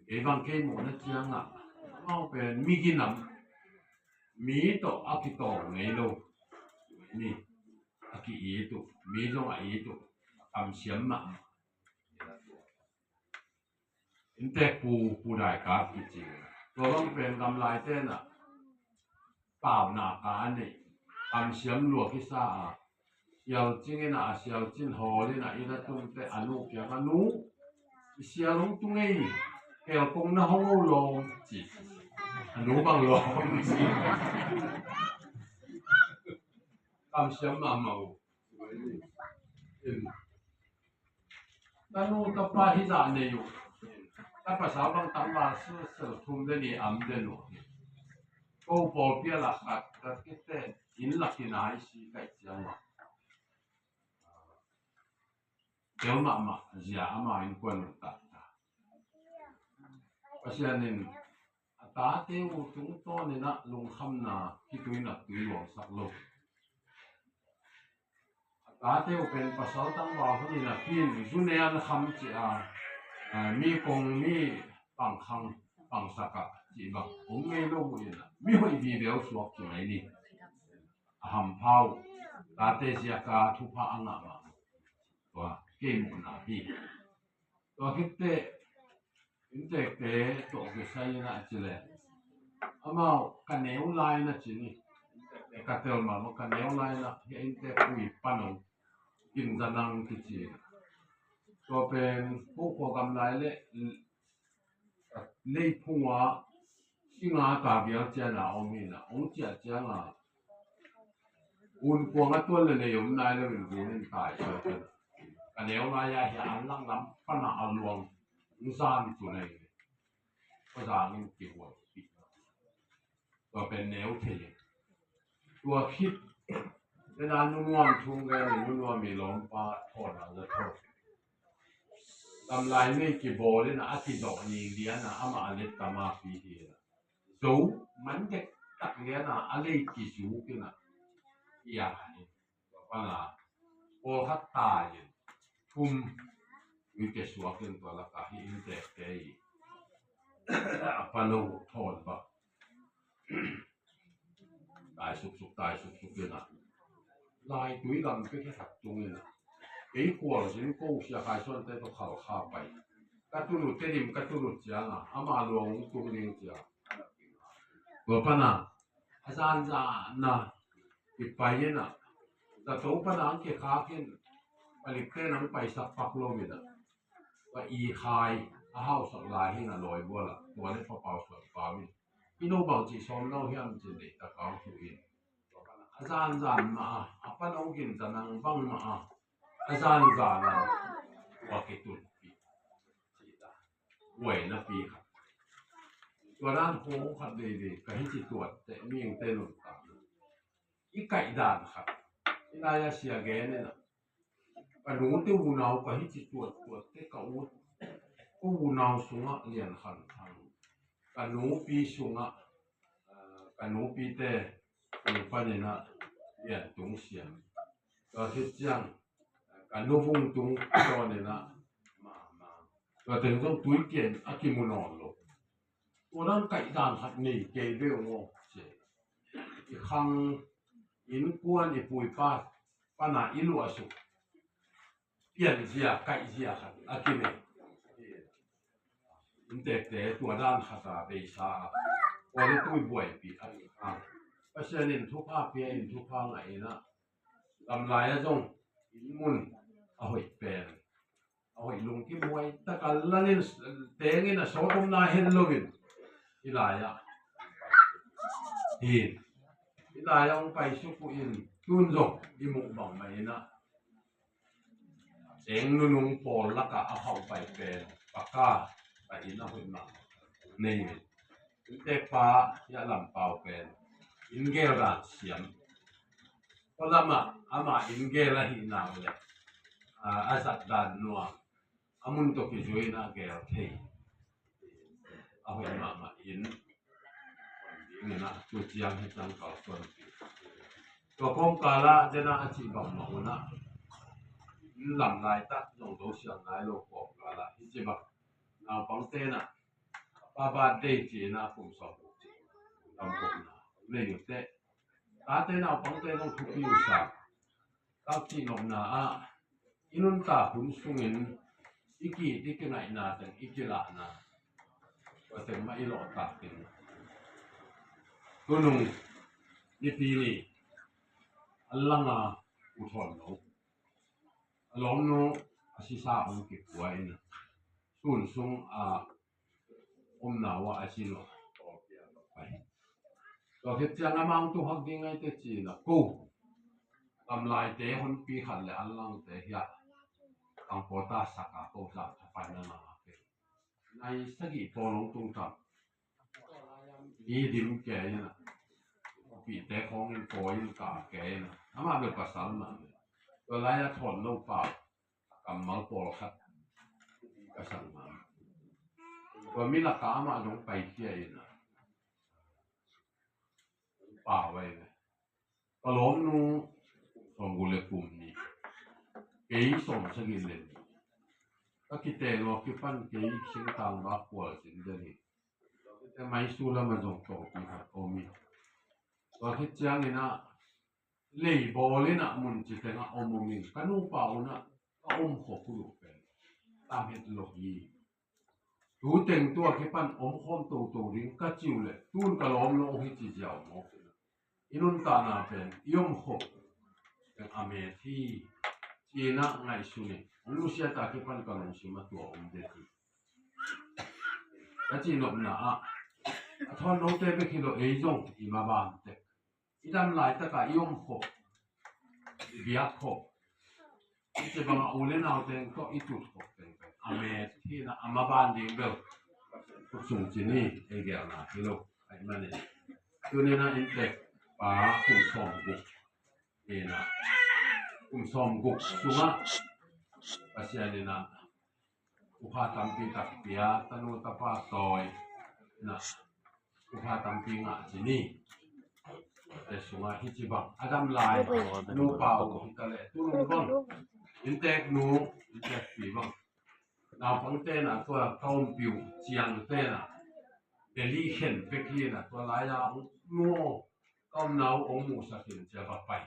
Kei bang kei muhna ciangah amau pen mi ginam, mi tawh a kitawng ngei lo ni. A ki-it uh, mi zong a it uh, a kamsiam mahmah. Inntek pu, Pu Dai Kap kici. Tua bang pen gamlai tenah paunak a nei, kamsiam lua kisa a, sialcing inah, a sialcing hawl inah, inn a tungte a nu kiangah, "Nu, i sial hong tung ei, kel kong na hong o lawm," ci. A nu bang lawm ci. Kamsiam mahmah uh. Tanu tapa hizah nei uh. Ta pasal bang tangval selsel thum le nih om den uh. Ko pawlpi a lak khat, ka kite inn lak inn a i si kaih ciang mah, bel mahmah zia ama innkuan uh taktak. Pasian in a tate uh tungtawn inah lungkhamna, khitui nak tui luangsak lo. A tate uh pen pasal tangval hun inah pin, zu ne an kham ci a, a, mi kong, mi pangkhang, pangsak ah cih bang om ngei lo uh inah, mi hoih vive uh suak ci mai ni. A hampha uh, tate ziaka thupha a ngah mah. Tua kei muhna hi. Tua khit teh inntekte tawh kisai inah ci leh, amau ka neu lai na ci ni. Inntekte ka tel mah, ka neu lai na, hia inntek pui pan ong, Kin Za Nang kici. Tua pen ko khua gamlai le lei phung ah singa ta bial cian a om hi na, ong ciah ciang a, gun kuang a tuan le lei om nai lo in gun in tai suak in. Ka neu lai a hia an lang lam pan a a luang zan tu nei. Ko zang in kihuai. Tua pen neu thei. Tua khit tena Nu Nuam thung gen in, Nu Nuam i lawmpa thawn a za thawn. Gamlai nei kibawl in a, a kizawh ni lian a, amah a let tama pi hi a. Zo man dek tak lian a, a lei kizuk in a, i a hi. Tua pan a pawlkhat tai in, thum uite suak in tua lak a hi inntekte i a pano thawn bak. Tai suksuk, tai suksuk in a, lai tui lam pek he khat tung in a, kei khual zin ko Sia Khai Suante tawh Khalkha pai. Ka tun uh, Tedim ka tun uh ciang a, ama luang tung ding ciang. Tua pan a, a zanzan na kipai in a, zato pan a ang kikhak in, palikte nang paisak pak lo in a, pa i khai a hausak lai hi na, lawi bual a, tua le pa pau suan pau in. I no bang ci sawm lo hiam ci nei ta kau thu in. A zanzan mah a, a pan ong Kin Za Nang bang mah a, a zanzan a, tua kitun pi. Ci ta. Buai na pi khat. Tua dan khong khat dei dei, ka hi ci tuat te, ming te nun ta. I kaih dan khat. I lai a sia gen in a, ka nu te unau ka hi ci tuat tuat te ka ut. Ka unau sungah Lian Khan Thang. Ka nupi sungah, ah, ka nupi te tung pan in a Lian Tung Siam. Tua khit ciang, ka nu vung tung tawn in a, ma, ma. Tua teng zong tui kian a kimu nawn lo. Tua dan kaih dan khat nei kei ve ung aw, ci. I khang innkuan i pu i pa pan a i luah suk pianzia, kaihzia khat a kinei. Inntekte tua dan khat a beisa a, tua le tui buaipih a, a, Pasian in thupha pia in thupha ngah in a, gamlai a zong inn mun a hoih pen, a hoih lungkim huai taka lal in, teng in a sawt omna hen lo in, i lai ah, hi, i lai ah hong pai suk uh in, tun zong i muh bang mah in a, teng nunung pawl lakah a khauh pai pen, paka, pa inn a hoih mah nei in. Inntek pa, hia lam pau pen, inn gel dan siam. Tua lamah, amah inn gel ahih nak leh, a, a zat dan nuam, a mun tawh kizui in a gel thei. A hoih mahmah in, ding in a, tu ciang hi ciang kalsuan. Tua kawmkal ah, den a a cih bang mah un a, Inn lam laitak zong zo siang nai lo kawmkal ah hi ci bang naupangte in ah pa birthday ci-in ah kum sawm guk ci lam kawmna nei uh teh. Tate naupangte zong thupi uh sa. Ka cih nopna ah i nuntak hun sungin i ki, i kingaihna teng i kilahna tua teng mah i lawhtak in tunung nipi ni a langa u thawn lo a lawmnu a sisa hong kipua in sun sung a omna uh a a sin uh pai. Tua khit ciang amau tu hak ding ngaite cina ko gamlaite honpi khat le anlangte hiah kangpawta saka ko zah thapai na na ke nai sagih pawl hong tung tam. I dim ke ina pite khawng in pawi in ka ke ina ama bel pasal ma tua lai a thawn lo pau kammal pawlkhat ka sang ma. Tua mi lakah amah zong paikhia in a pau ai ve. Ka lawmnu sawm guk le kum nih, kei sawm sagih le nih. Ka kiteel uh a kipan kei singtang bak kual sin den hi. Tua khit ciang Maisu lam a zong tawlpi khat om hi. Tua khit ciangin ah leibawl in ah mun ci teng ah om om in ka nupa un ah ka om khop uh pen tam het lo hi. Tu teng tua kipan om khawm toto ding ka ci uh leh tun ka lawm lo hi ci ziau mawk in ah i nuntakna pen i om khop teng a met hi. Ci-in ah ngaihsun in hong nusiat a kipan ka lungsim ah tua om det hi. Ka cihnopna ah a thawn note bek hi lo ei zong i maban tek i dam laitak a i om khop i biak khop i ci bang a u le nau teng tawh i tut khop teng pen a met hi in ah a maban ding bel khutsung ci ni ei gelna hi lo. Ahi manin tuni in ah inntek pa kum sawm guk hi in ah kum sawm guk sungah Pasian in ah upha tampi tak pia tanu tapa tawi in ah upha tampi ngah ci ni. Te sungah hi ci bang a dam lai nupa uh hi ta leh tu lung bang inntek nu inntek pi bang naupangte in ah tua ka ompi uh ciangte in ah Delhi khen pek hi in ah tua lai a nu ka omna uh hong muhsak in cia va pai.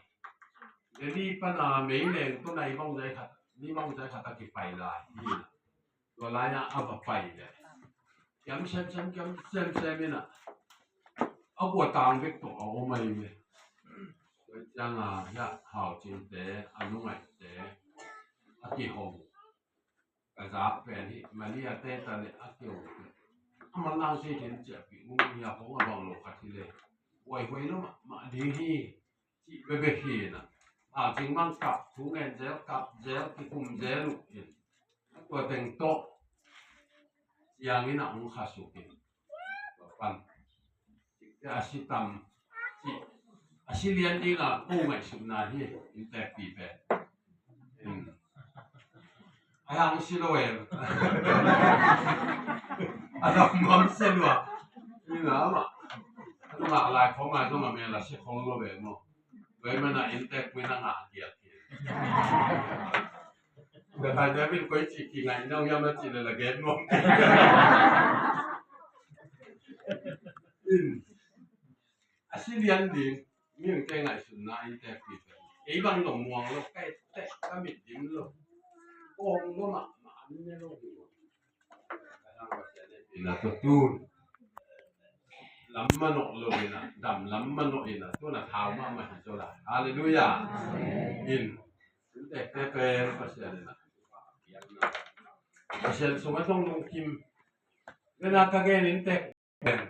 Delhi pan a meileng tua nai bang zai khat ni bang zai khat a kipai lai hi in ah tua lai a a va pai le kiam semsem kiam semsem in ah a kua tang bek tawh a om ahi ve. Tua ciang a hiah Hau Cing te a nungaihte a kihong ka zak pen hi Maria te ta le a kihong pen a manlang sei khen ciahpih nung hi a hong a bang lo khat hi le huaihuai lo mahmah ding hi. Cih bebek hi in ah Hau Cing bang kap thu ngen zel kap zel kikum zel uh in a tua teng tawh ciangin ah hong khasuk in tua pan a si tam cih a si lian ding a ko ngaihsutna hi inntek pi pen. A hang si lo em a dam nuam se lua. Ni na ma a nungah lai khong a zong a mel a si khong lo em maw. Tua ahih manin inntek pi na ngah kiak hi. Ka thai te min koi ci kingaih nau hiam a ci le la gen nuam. In a si lian ding mi hong te ngaihsutna inntek pi pen ei bang dong muang lo ka et teh ka mit dim lo. Kawng lo mahmah an ne lo hi lo. Ka hang Pasian in a tua tun lam manawh lo in a dam lam manawh in a tun a thau mahmah hi zaw la. Halleluiah. In inntek te pen Pasian in a Pasian sungah zong lungkim le na ka gen inntek pen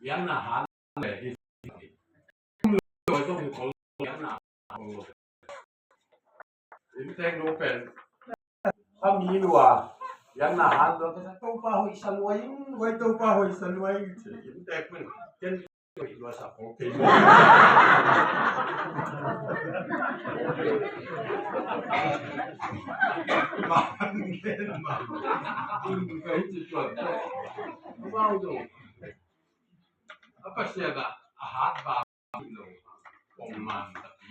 biakna han le hi. Lo zong hi kol biakna han lo. Inntek lo pen kha mi lua biakna han lo ka sa Topa hoih sa lua in, hoih Topa hoih sa lua in ci inntek pen ken hoih lua sa ko kei lua. Man ken man in ka hi ci tuan ko. Mau zong a Pasian ah a hat ba lo kong man tapi.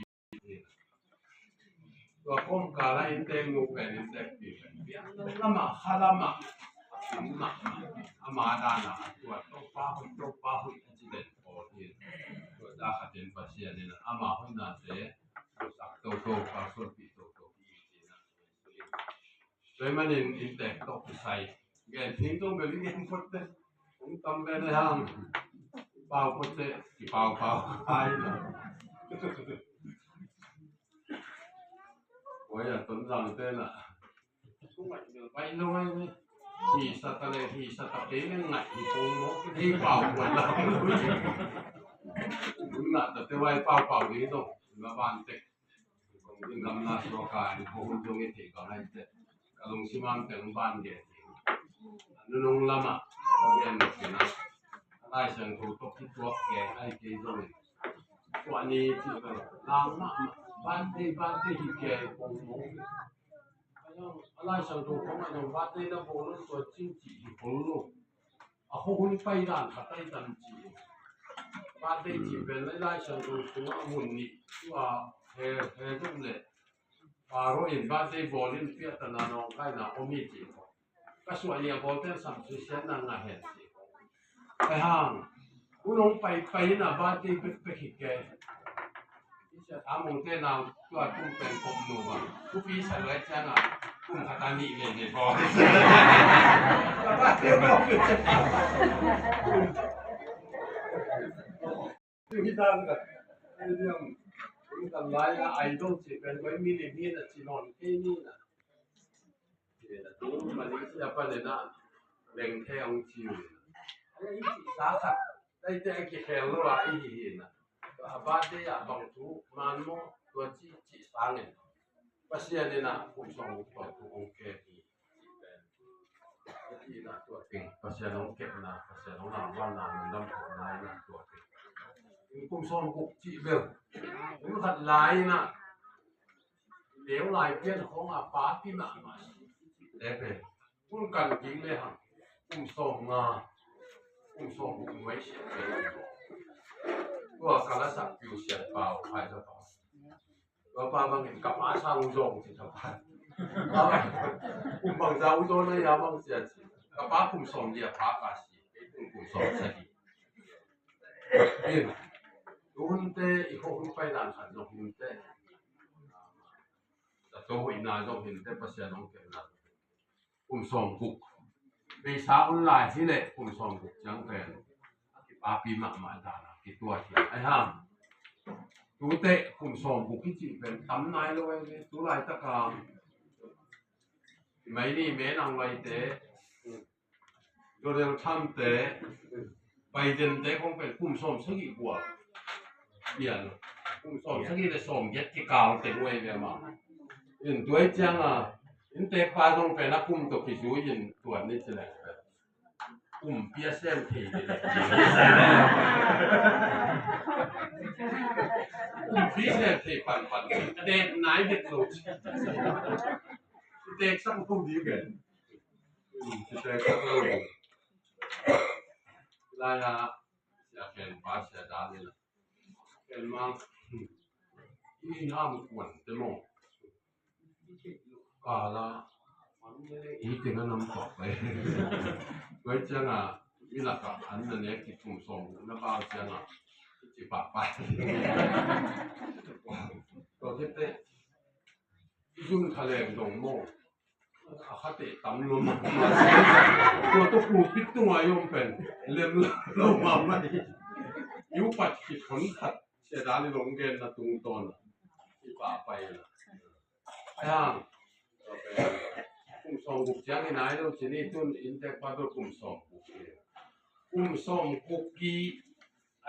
Tua kawmkal ah inntek nu pen inntek pi pen piang lamah kha lamah a kim mahmah, ama dan a tua Topa hoih, Topa hoih a ci den pawl hi. Tua ta khatin Pasian in ama hoihnate sak toto, kalsuanpih toto hi ci-in ah. Tua ahih manin inntek tawh kisai gen thei zong bel i gen phot teh, hong tam pen a hang pau phot teh, kipaupau hai lo. Oi, a Tonzang te na. Bai lo ai ni. Hi sa ta le, hi sa ta te le ngai hi pong mo. Hi pau pau la. Ngai ta te bai pau pau ni to. Ma ban te. Kong din gam na so ka ni ko hun jong i te ka ngai te. Ka lungsim am te ban ge. Nunung lama. Ka gen na. Lai Siangtho tawh kituak kei ai kei zong. Tua ni ci ka lo. Lang mahmah. Bante, bante hi kei pong pong. A Lai Siangtho khong ah zong bante na bawl lo tua cing ci hi khol lo. A khuahun pai dan khat ai tan ci. Bante ci pen Lai Siangtho sungah a mun nih. Tua he, he zong le. Paro in bante bawl in piak ta na nawngkaina om hi ci khol. Ka suah ni a bawl pen sam suisiatna ngah hen ci. Ai hang, u nong pai pai in a bante pekpek hi kei. I sia tha mong te nang tua tung pen kop nu bang. Kupi sa lai ciang a, kum khat a nih le ne bawl. Ka bante bawl. Hi dan ka. Ai diam. Kum khat lai a idol ci pen koi mi le mi na ci non kei ni na. Malaysia panin ah lengthe hong ci uh. Ei cihsa khat, eite a kikhel lo a i hi hi na. A birthday ah bang thu man maw, tua ci cihsa ngen. Pasian in ah kum sawm guk tua thu hong kep hi. Tua ting Pasian hong kepna, Pasian hong lamvanna, lungdam khawmna in ah tua ting. Kum sawm guk cih bel, kum khat lai in ah Leu lai pian khawng a papi mahmah si. Te pen hun kan ding le hang kum sawm nga, kum sawm guk nuai siat pen. Tua ka la sak piu siat pau, khai sa pau. Tua pa bangin ka pa sang zong ci ta pa. Kum bang za u zong na ya bang sia ci. Ka pa kum sawm dia pa ka si. Kei kum kum sawm sa di. In. Tu hun te i khawh hun pai dan khat zong hun te. Zato hoihna zong hi te Pasian hong kepna. Kum sawm guk. Beisa hun lai hi leh kum sawm guk ciang pen a kipapi mahmah dan a kituat hi. Ai hang. Tute kum sawm guk hi cih pen tam nai lo ai le. Tu laitaka Maini menang laite. Donald Trump te, Biden te khong pen kum sawm sagih kua pian. Kum sawm sagih le sawm giat kikal te uai ve ma. In tuai ciang a, in te pa zong pen a kum to kizui in tuan ni ci le. Kum pia sem thei ni le. Kum pia sem thei pan pan. Te nai det lo ci. Te sang kum di pen. Lai a, sia ken pa sia da le la. Ken mang. I ham kuan te mo. Ka la. I te na nam tok le. Wai ciang a, mi la ka an na ne ki kum sawm na ba ciang a. Ki pa pa. Ko te te. Zun kha leng dong maw. A kha teh tam lo mah. Tua tawh pulpit tungah i om pen lem lo mah mah hi. I upat khit khon khat sia dan i long genna tungtawn a i pah pai la. Ai hang. Kum sawm guk ciang i nai lo ci ni tun inntek pa bel kum sawm guk hi. Kum sawm guk ki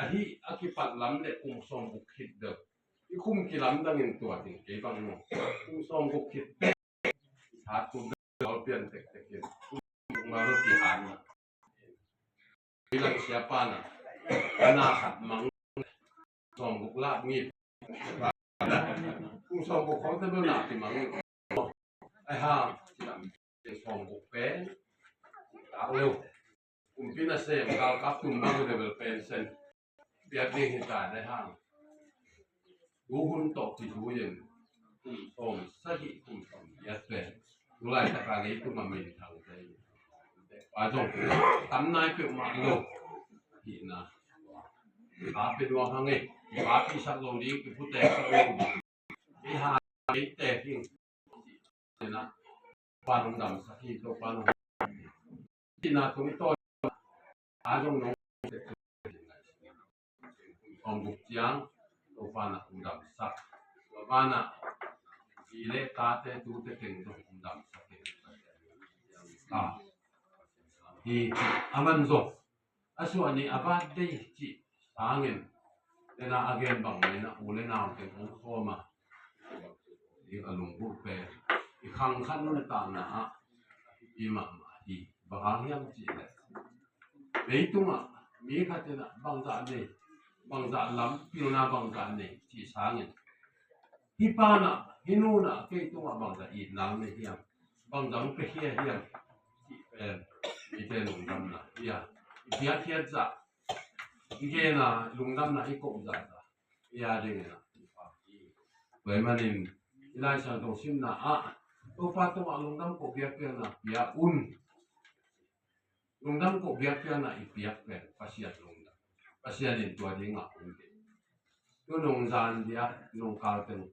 ahi a kipat lam le kum sawm guk khit deuh. I kum kilamdang in tua ding kei bang maw. Kum sawm guk khit tek. Sa kum dal pian tek tek in. Kum ma lo ki han na. I lang sia pa na. Ana khat mang. Sawm guk lak ngit. Kum sawm guk khong te bel na ki mang. Ai ha. Kum sawm guk pen. Tak leu. Kumpi nasem galkap tum bang level pension piak ding hi ta dai hang. Tu hun tawh kizui in kum sawm sagih kum sawm giat pen tu laitak a leitung a minthang te, pa zong tam nai peuhmah lo ahihna ka pia nuam hang e. Ka pisak lo ding, kiputek sak lo ding, i ha, i tek ding. Tua pa nong damsak hi, tua pa nong tina tung i tawi a zong nong tek. Kong buk ciang tua pa na kum damsak, tua pa na zi le tate tute teng zong kum damsak hi. Hi, a man zong a suah ni a birthday cih sangin, tena a gen bang mai na u le nau teng hong khawm a, i a lunggulh pen i khang khat nuntakna ah i mahmah hi. Bang hang hiam cih leh leitungah mi khat in ah bangzah nei, bangzah lam pilna bangzah nei cih sangin, hih pa na, hih nu na kei tungah bangzah itna nei hiam, bangzah hong pia hiam, cih pen mite lungdamna hi a, i piakkhiat zah, i gen a, lungdamna i koh zah zah hi a ding in ah. Tua ahih manin i Lai Siangtho simna ah Topa tungah lungdam koh biakpiakna pia un. Lungdam koh biakpiakna i piak pen Pasian lungdam. Pasian in tua dingah hong deih. Tu nung zan dia nung kal teng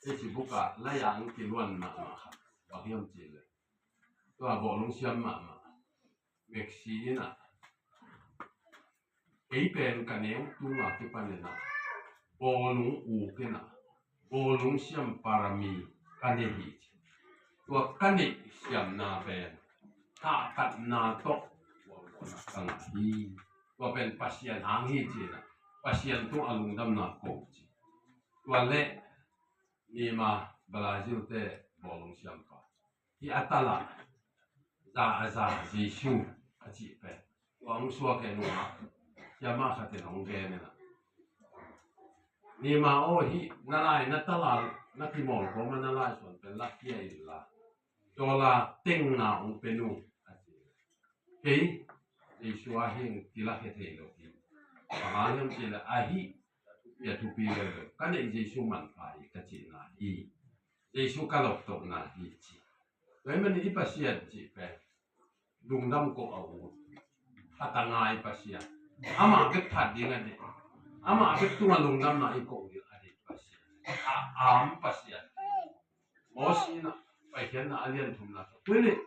Facebook ah lai-ah hong kiluan mahmah khat bang hiam cih leh, tua bawlung siam mahmah Maxi in ah, kei pen ka neu tung a kipan in ah bawlung uk in ah bawlung siam parami ka nei hi, ci. Tua ka neih siamna pen tahtatna tawh ka ngah hi. Tua pen Pasian hang hi, ci in ah Pasian tungah lungdamna ko, ci. Tua leh Neymar, Brazil te bawlung siampa, hih a tal ah za a za Jesu a cih pen tua hong suak e, nungah siamah khat in hong gen in ah, Neymar aw, hih na lai na tal a na kimawl kawm a na laisuan pen la khia inla, dollar teng nga hong pia nung, a ci. Kei Jesu a hing kilakhia thei lo hi. Bang hang hiam cih leh ahi, a thupi leuleu, ka neih Jesu manpha hi ka cihna hi. Jesu ka lawptohna hi, ci. Tua ahih manin i Pasian cih pen lungdam koh a ut, phat a ngai Pasian. Amah bek phat ding a deih, amah bek tungah lungdamna i koh ding a deih Pasian, a am Pasian. Moses in ah Paikhiatna a lian thumna, tua leh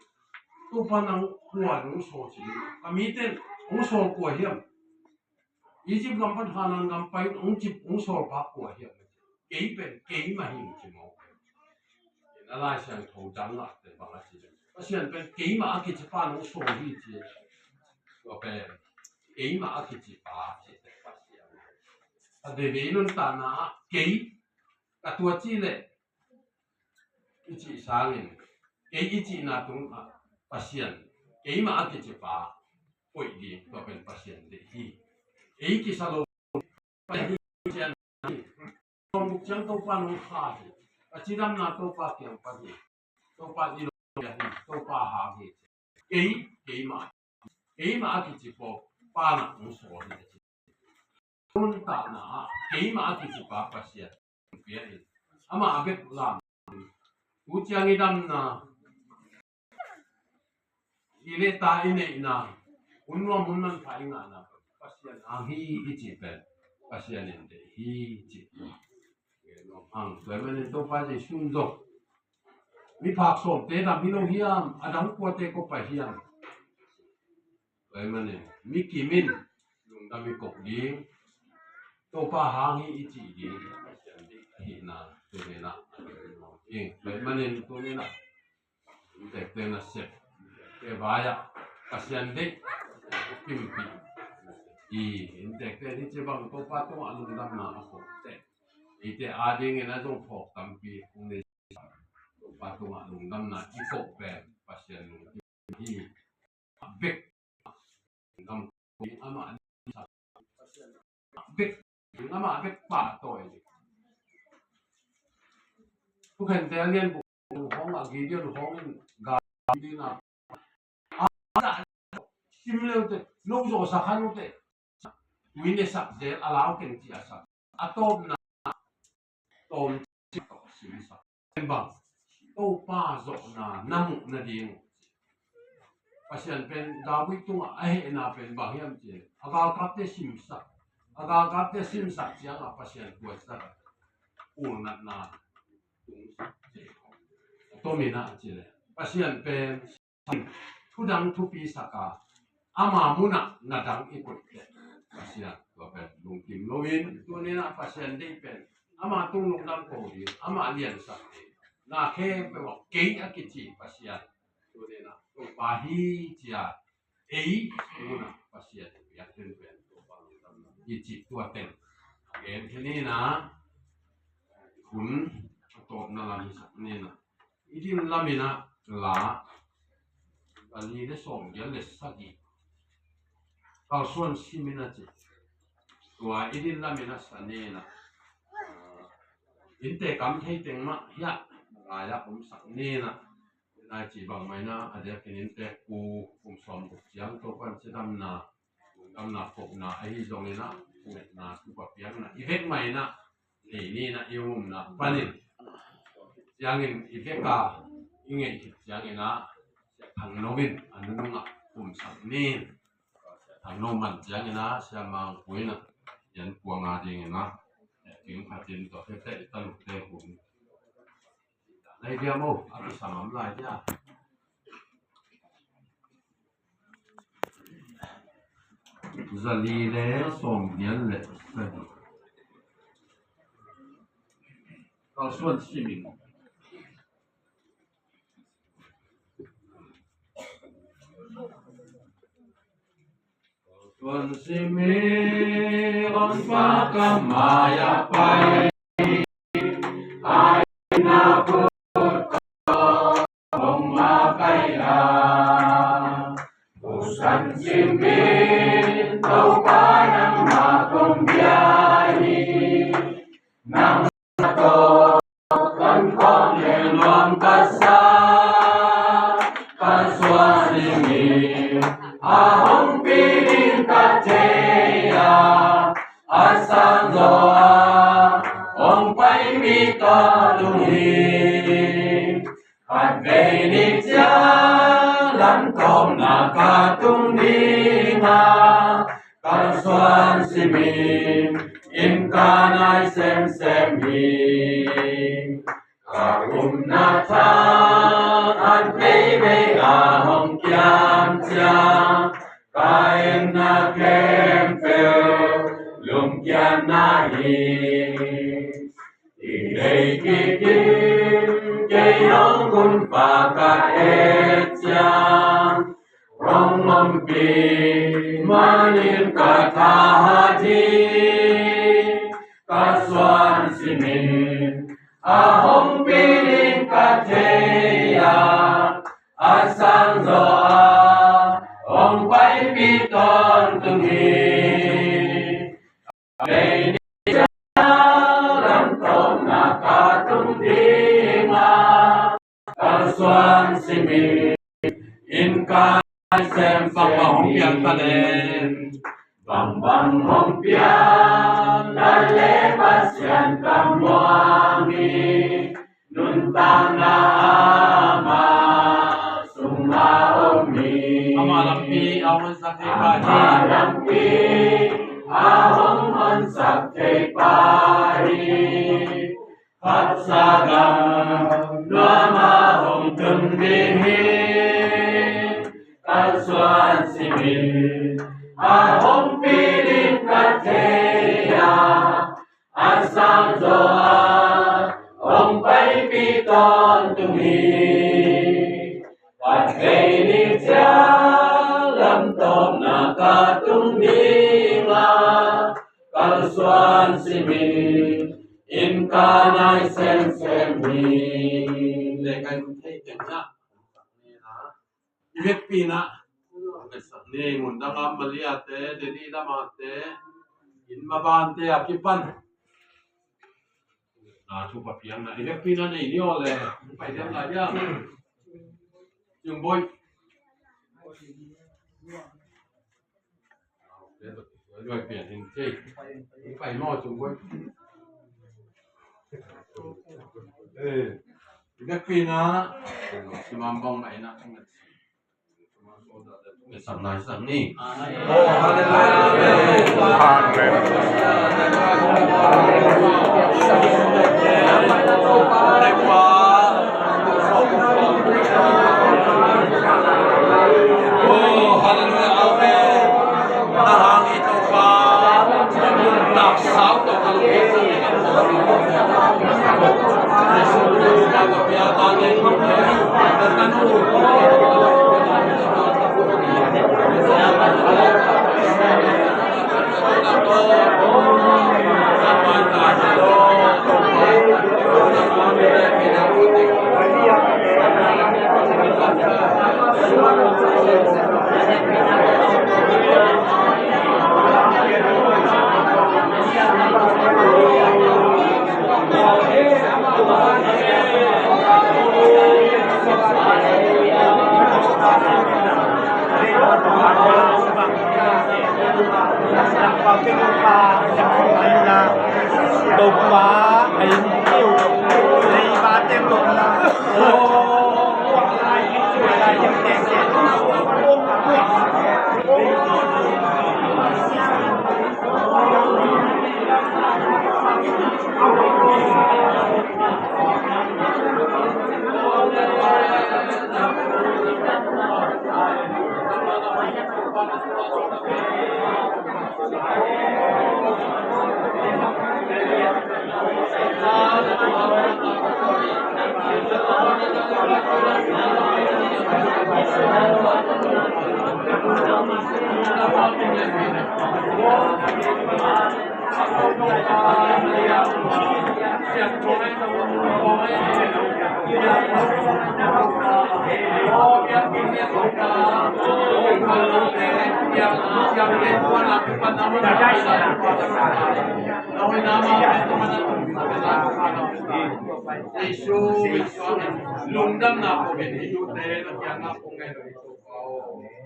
Topa nang kua nong sawl, ci. Ka mite hong sawl kua hiam? Egypt gam pan Kanaan gam pai hong cip hong sawlpa kua hiam? Kei pen keimah hi, ci maw. Na Lai Siangtho dang ah te bang a ci, Pasian pen keimah a kicipa nong sawl hi, ci. Tua pen keimah a kicipa, ci te Pasian. A veve i nuntakna ah kei ka tua ci leh i cih sangin, kei i cihna tungah Pasian, keimah a kicipa koih ding, tua pen Pasian deih hi. Ei kisa lo, Pasian hi, cian hi. Kong buk ciang Topa nong kha hi, ka cidamna Topa kiang pan hi, Topa i lo hi, Topa hang hi. Kei, keimah, keimah a kicipa pa na hong sawl hi, a ci. Nuntakna ah keimah a kicipa Pasian pia in, amah a bek lam, tu ciang i damna, i leh ta i neihna, hun nuam hun manpha i ngahna Pasian hang hi i cih pen Pasian in deih hi, cih. Hang tua ahih manin Topa Jesu in zong, miphak sawmte dam hi lo hiam, a dang kuate kua pai hiam? Tua ahih manin mi kim in lungdam i koh ding, Topa hang hi i cih ding, Pasian deih ahihna tuni in ah. Tua ahih manin tuni in ah inntekte nasep, inntekte vai ah Pasian deih kimpih hi. Inntekte in hih ci bang Topa tungah lungdamna a koh teh, eite adingin a zong phawk tampi hong nei. Topa tungah lungdamna i koh pen Pasian lungkim hi. Bek lungdam, amah bek, amah bek pahtawi. Thukhente a lian buk hong a Gideon hong in ga ding a, a sim leute, no zawhsak khan ute, tui ne sak zel a lau teng ci a sak. A tawpna tawm ci tawh sim sak. Pen bang, Topa zawhna na muh nading. Pasian pen David tungah a hehna pen bang hiam cih leh, a galkapte simsak, a galkapte simsak ciangah Pasian kuaisak a, ulnatna tungsak. Tomin ah cih leh Pasian pen thudang thupi sak a, ama munah na dang i koih teh Pasian tua pen lungkim loin, tuni-in ah Pasian deih pen ama tung lungdam ko ding, ama liansak ding. Na khempeuh ah kei a kici Pasian, tuni-in ah Topa hi ci-a ei munah Pasian i piak den pen Topa lungdam i ci tua teng. A gen khe ni-in ah hun a tawpna lam i sak ni-in ah, i din lamin ah la, a li le sawmgiat le sagih, kalsuan simin a ci. Tua i din lamin ah sa ni-in ah, innte kam thei teng mah hiah lai-ah omsak ni-in ah, nai ci bangmah in ah, a diakin innte ku kum sawmguk ciang Topa'n cidamna, lungdamna, kohna ahi zongin ah, ngetna, thupha piakna i vek mah in ah, nei ni-in ah i umna panin, ciangin i vek a, i ngeih khit ciangin ah, Sia Thang No in a nunung ah kumsak ni. Sia Thang No man ciangin ah, Sia Mang Pu in ah, yan kuang a dingin ah, ting phatin tawh hete i talukte hun Lai dia mo, a kisam am lai dia. Za li le sawmgiat le sagih. Kalsuan simin. Kalsuan simin, hong pa ka mai-ah pai. Ai na put ko hong makaih a, Kalsuan simin Topa nangmah kong biak hi. Nangmah tawh kan khawng leh nuam ka sa, Kalsuan simin a hong pi ding ka thei a, a sang zaw a hong paipih tawntung hi. Khatvei ni ciang lamtawpna ka tung ding a, Kalsuan simin inn ka nai semsem hi. Ka upna thak khat veivei a hong kiam ciang, ka etna khempeuh lungkiatna hi. I deih kik in kei hong Honpa ka et ciang, hong ompih manin ka thahat hi. Kalsuan simin a hong pi ding ka thei a, a sang zaw a hong paipih tawntung hi. Khatvei ni ciang lamtawpna ka tung ding a, Kalsuan simin inn ka nai semsem hi. Bangbang hong piang ta leh, bangbang hong piang ta leh, Pasian ka muang hi. Nuntakna amah sungah om hi. Amah lampi a hong honsak thei pa hi. Amah lampi a hong honsak thei pa hi. Haksa gamnuam ah hong tun ding hi. Kalsuan simin a hong pi ding ka thei a, a sang zaw a hong paipih tawntung hi. Khatvei ni ciang lamtawpna ka tung ding a, Kalsuan simin inn ka nai semsem hi. Le ka inn thei teng na. I vekpi-in ah, a veksak ni, Mundang a Malia te, Delhi lam a te, inn maban te a kipan. Na thupha piakna, i vekpi-in ah nei ni aw le, pai diam lai diam. Ciungboi. Pai maw, Ciungboi. Eh. Biakpiakna simam bang mah in ah, sang nai sang ni. Oh, hallelujah. Amen. Oh, hallelujah. Amen. Na hang i Topa, taksa tawh ka lungkim.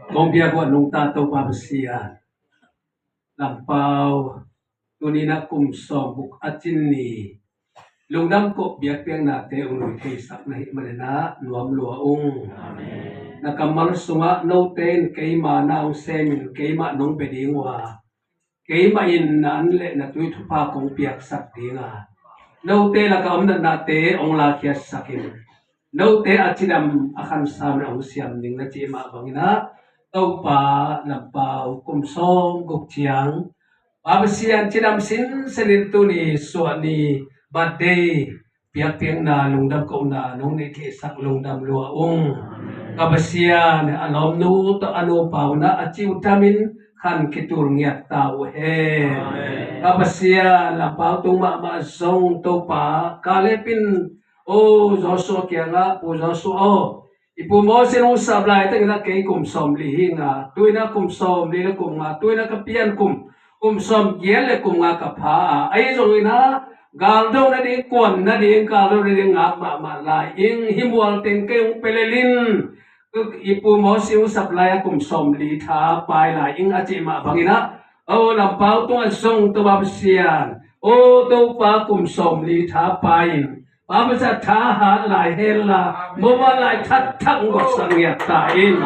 Kong biak uh a nungta Topa Pasian, Lampau, tuni-in ah kum sawm guk a cin ni lungdam kawh biakpiaknate hong lui theisak na hih manin ah nuam lua ung. Amen. Na kammal sungah note in keima na hong semin keimah nong bia ding uh a, keimah in na an le na tui thupha kong piaksak ding a, note lakah om natnate hong lakhiatsak in, note a cidam a khansa min hong siam ding na cih mah bangin ah, Topa, Lampau kum sawm guk ciang Pa Pasian cidam sinsen in tuni suah ni birthday biakpiakna lungdam kohna nong neih theihsak lungdam lua ung. Ka Pasian, a lawmnu tawh a nupa un ah a ciu damin khan kitul ngiat ta uh hen. Amen. Ka Pasian, Lampau tung mahmah zong Topa, Kaleb in, o Joshua kiangah, Pu Joshua aw, i pu Moses in hong sap laitakin ah kei kum sawmli hi ing a, tu-in ah kum sawmli le kum nga, tu-in ah ka pian kum, kum sawmgiat le kum nga ka pha a, ahi zongin ah galdo nading, kuan nading, galdo nading ngak mahmah lai ing, hih mual teng kei hong pia lel in, i pu Moses in hong sap lai-a kum sawmli tha pai lai ing a cih mah bangin ah, o Lampau tungah zong Topa Pasian, o Topa kum sawmli tha pai in, Pa Pasian tha hat lai hen la, mobile lai that thak hong gotsak ngiat ta in.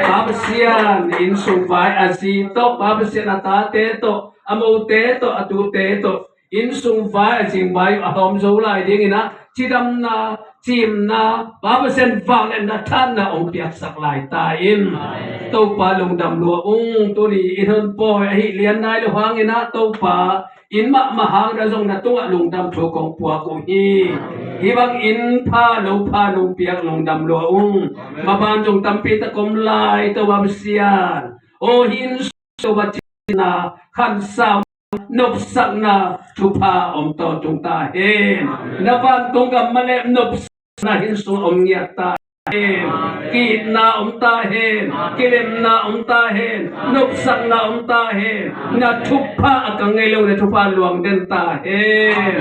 Pa Pasian, innsung vai a zi tawh, Pa Pasian a tate tawh, a mote tawh, a tute tawh, innsung vai a zing vai a hawm zo lai dingin ah cidamna, cimna, Pa Pasian vangliatna, thahatna hong piaksak lai ta in. Topa lungdam lua ung. Tuni inn hong pawi ahih lian nai lo hangin ah Topa, inn mahmah hangin ah zong na tungah lungdam thu kong puak uh hi. Hih bang inn pha lo pha nong piak lungdam lua ung. Maban zong tampi tak om lai, Topa Pasian, o hih inn sung Topa, cidamna, khansa, nopsakna thupha om tawntung ta hen. Na vantung gam mah le nopsakna hih inn sung om ngiat ta hen. Ki-itna om ta hen. Kilemna om ta hen. Nopsakna om ta hen. Na thupha a kang ngei lo, na thupha luang den ta hen.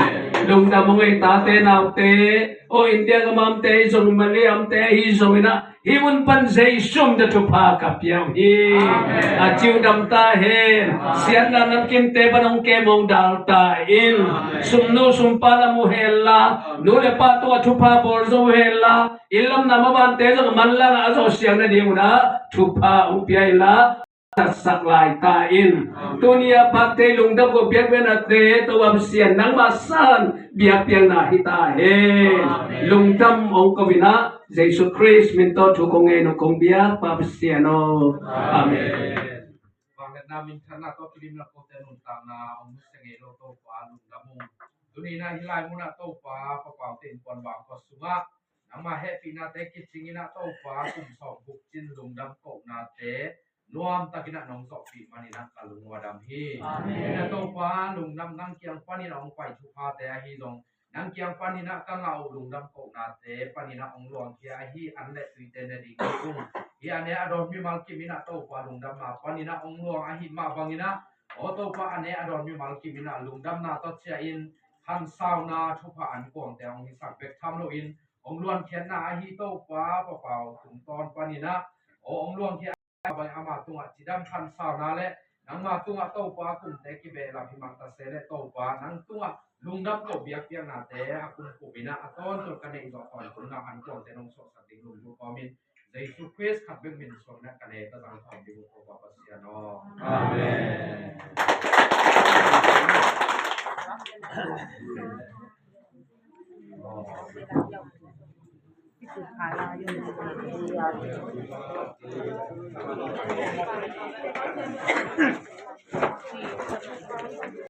Lungdam ung ei, tate naute. O India gam a omte hi zong, Malay a omte hi zong in ah, hih mun pan Jesu min tawh thupha ka pia uh hi. Amen. A ci uh dam ta hen. Amen. Siatna namkimte pan hong kem hong dal ta in. Amen. Sumnu sumpa lam uh hen la, nu le pa tungah thupha bawl zo uh hen la, inn lam nam a vante zong manlang a zawh siang nading un ah thupha hong pia in la, taksak lai ta in. Amen. Tuni a pakte lungdam ko biakbiaknate, Topa Pasian nangmah san biakpiakna hi ta hen. Amen. Lungdam hong ko in ah, Jesu Khrist min tawh thu kong ngen uh kong biak Pa Pasian aw. Amen. Amen. Vangliatna minthanna tawh kilimna kote nuntakna hong nusia ngei lo Topa lungdam ung. Tuni in ah hih lai munah Topa, Pa Pau te innkuan bangkua sungah nangma hehpihnate kicing in ah Topa, kum sawm guk cin lungdam kohnate nuamtak in ah nong zawhpih manin ah ka lungdam hi. Amen. In ah Topa, lungdam nang kiang panin ah hong pai thuphate ahi zong, nang kiang panin ah ka ngah uh lungdam kohnate panin ah hong luangkhia ahi an le tuite ne ding hi ung. Hih a ne a dawn mimal kim in ah Topa, lungdamna panin ah hong luang ahih mah bangin ah, aw Topa, a ne a dawn mimal kim in ah lungdamna tawh ciah in khansauna thupha ankuangte hong hisak bek tham loin, hong luankhiatna ahi Topa, Pa Pau tungtawn panin ah, aw hong luangkhia bang ama tungah cidam khansauna le nangma tungah Topa kumte kibehlap hi mah ta se le Topa, nang tungah lungdam ko biakpiaknate a kumkup in ah a tawntung ka neih zawh tawntung na ankuangte nong suahsak ding lunggulh kawmin, Jesu Khrist khat bek min suang in ah ka ne ka zang khawm ding uh Topa Pasian aw. Amen.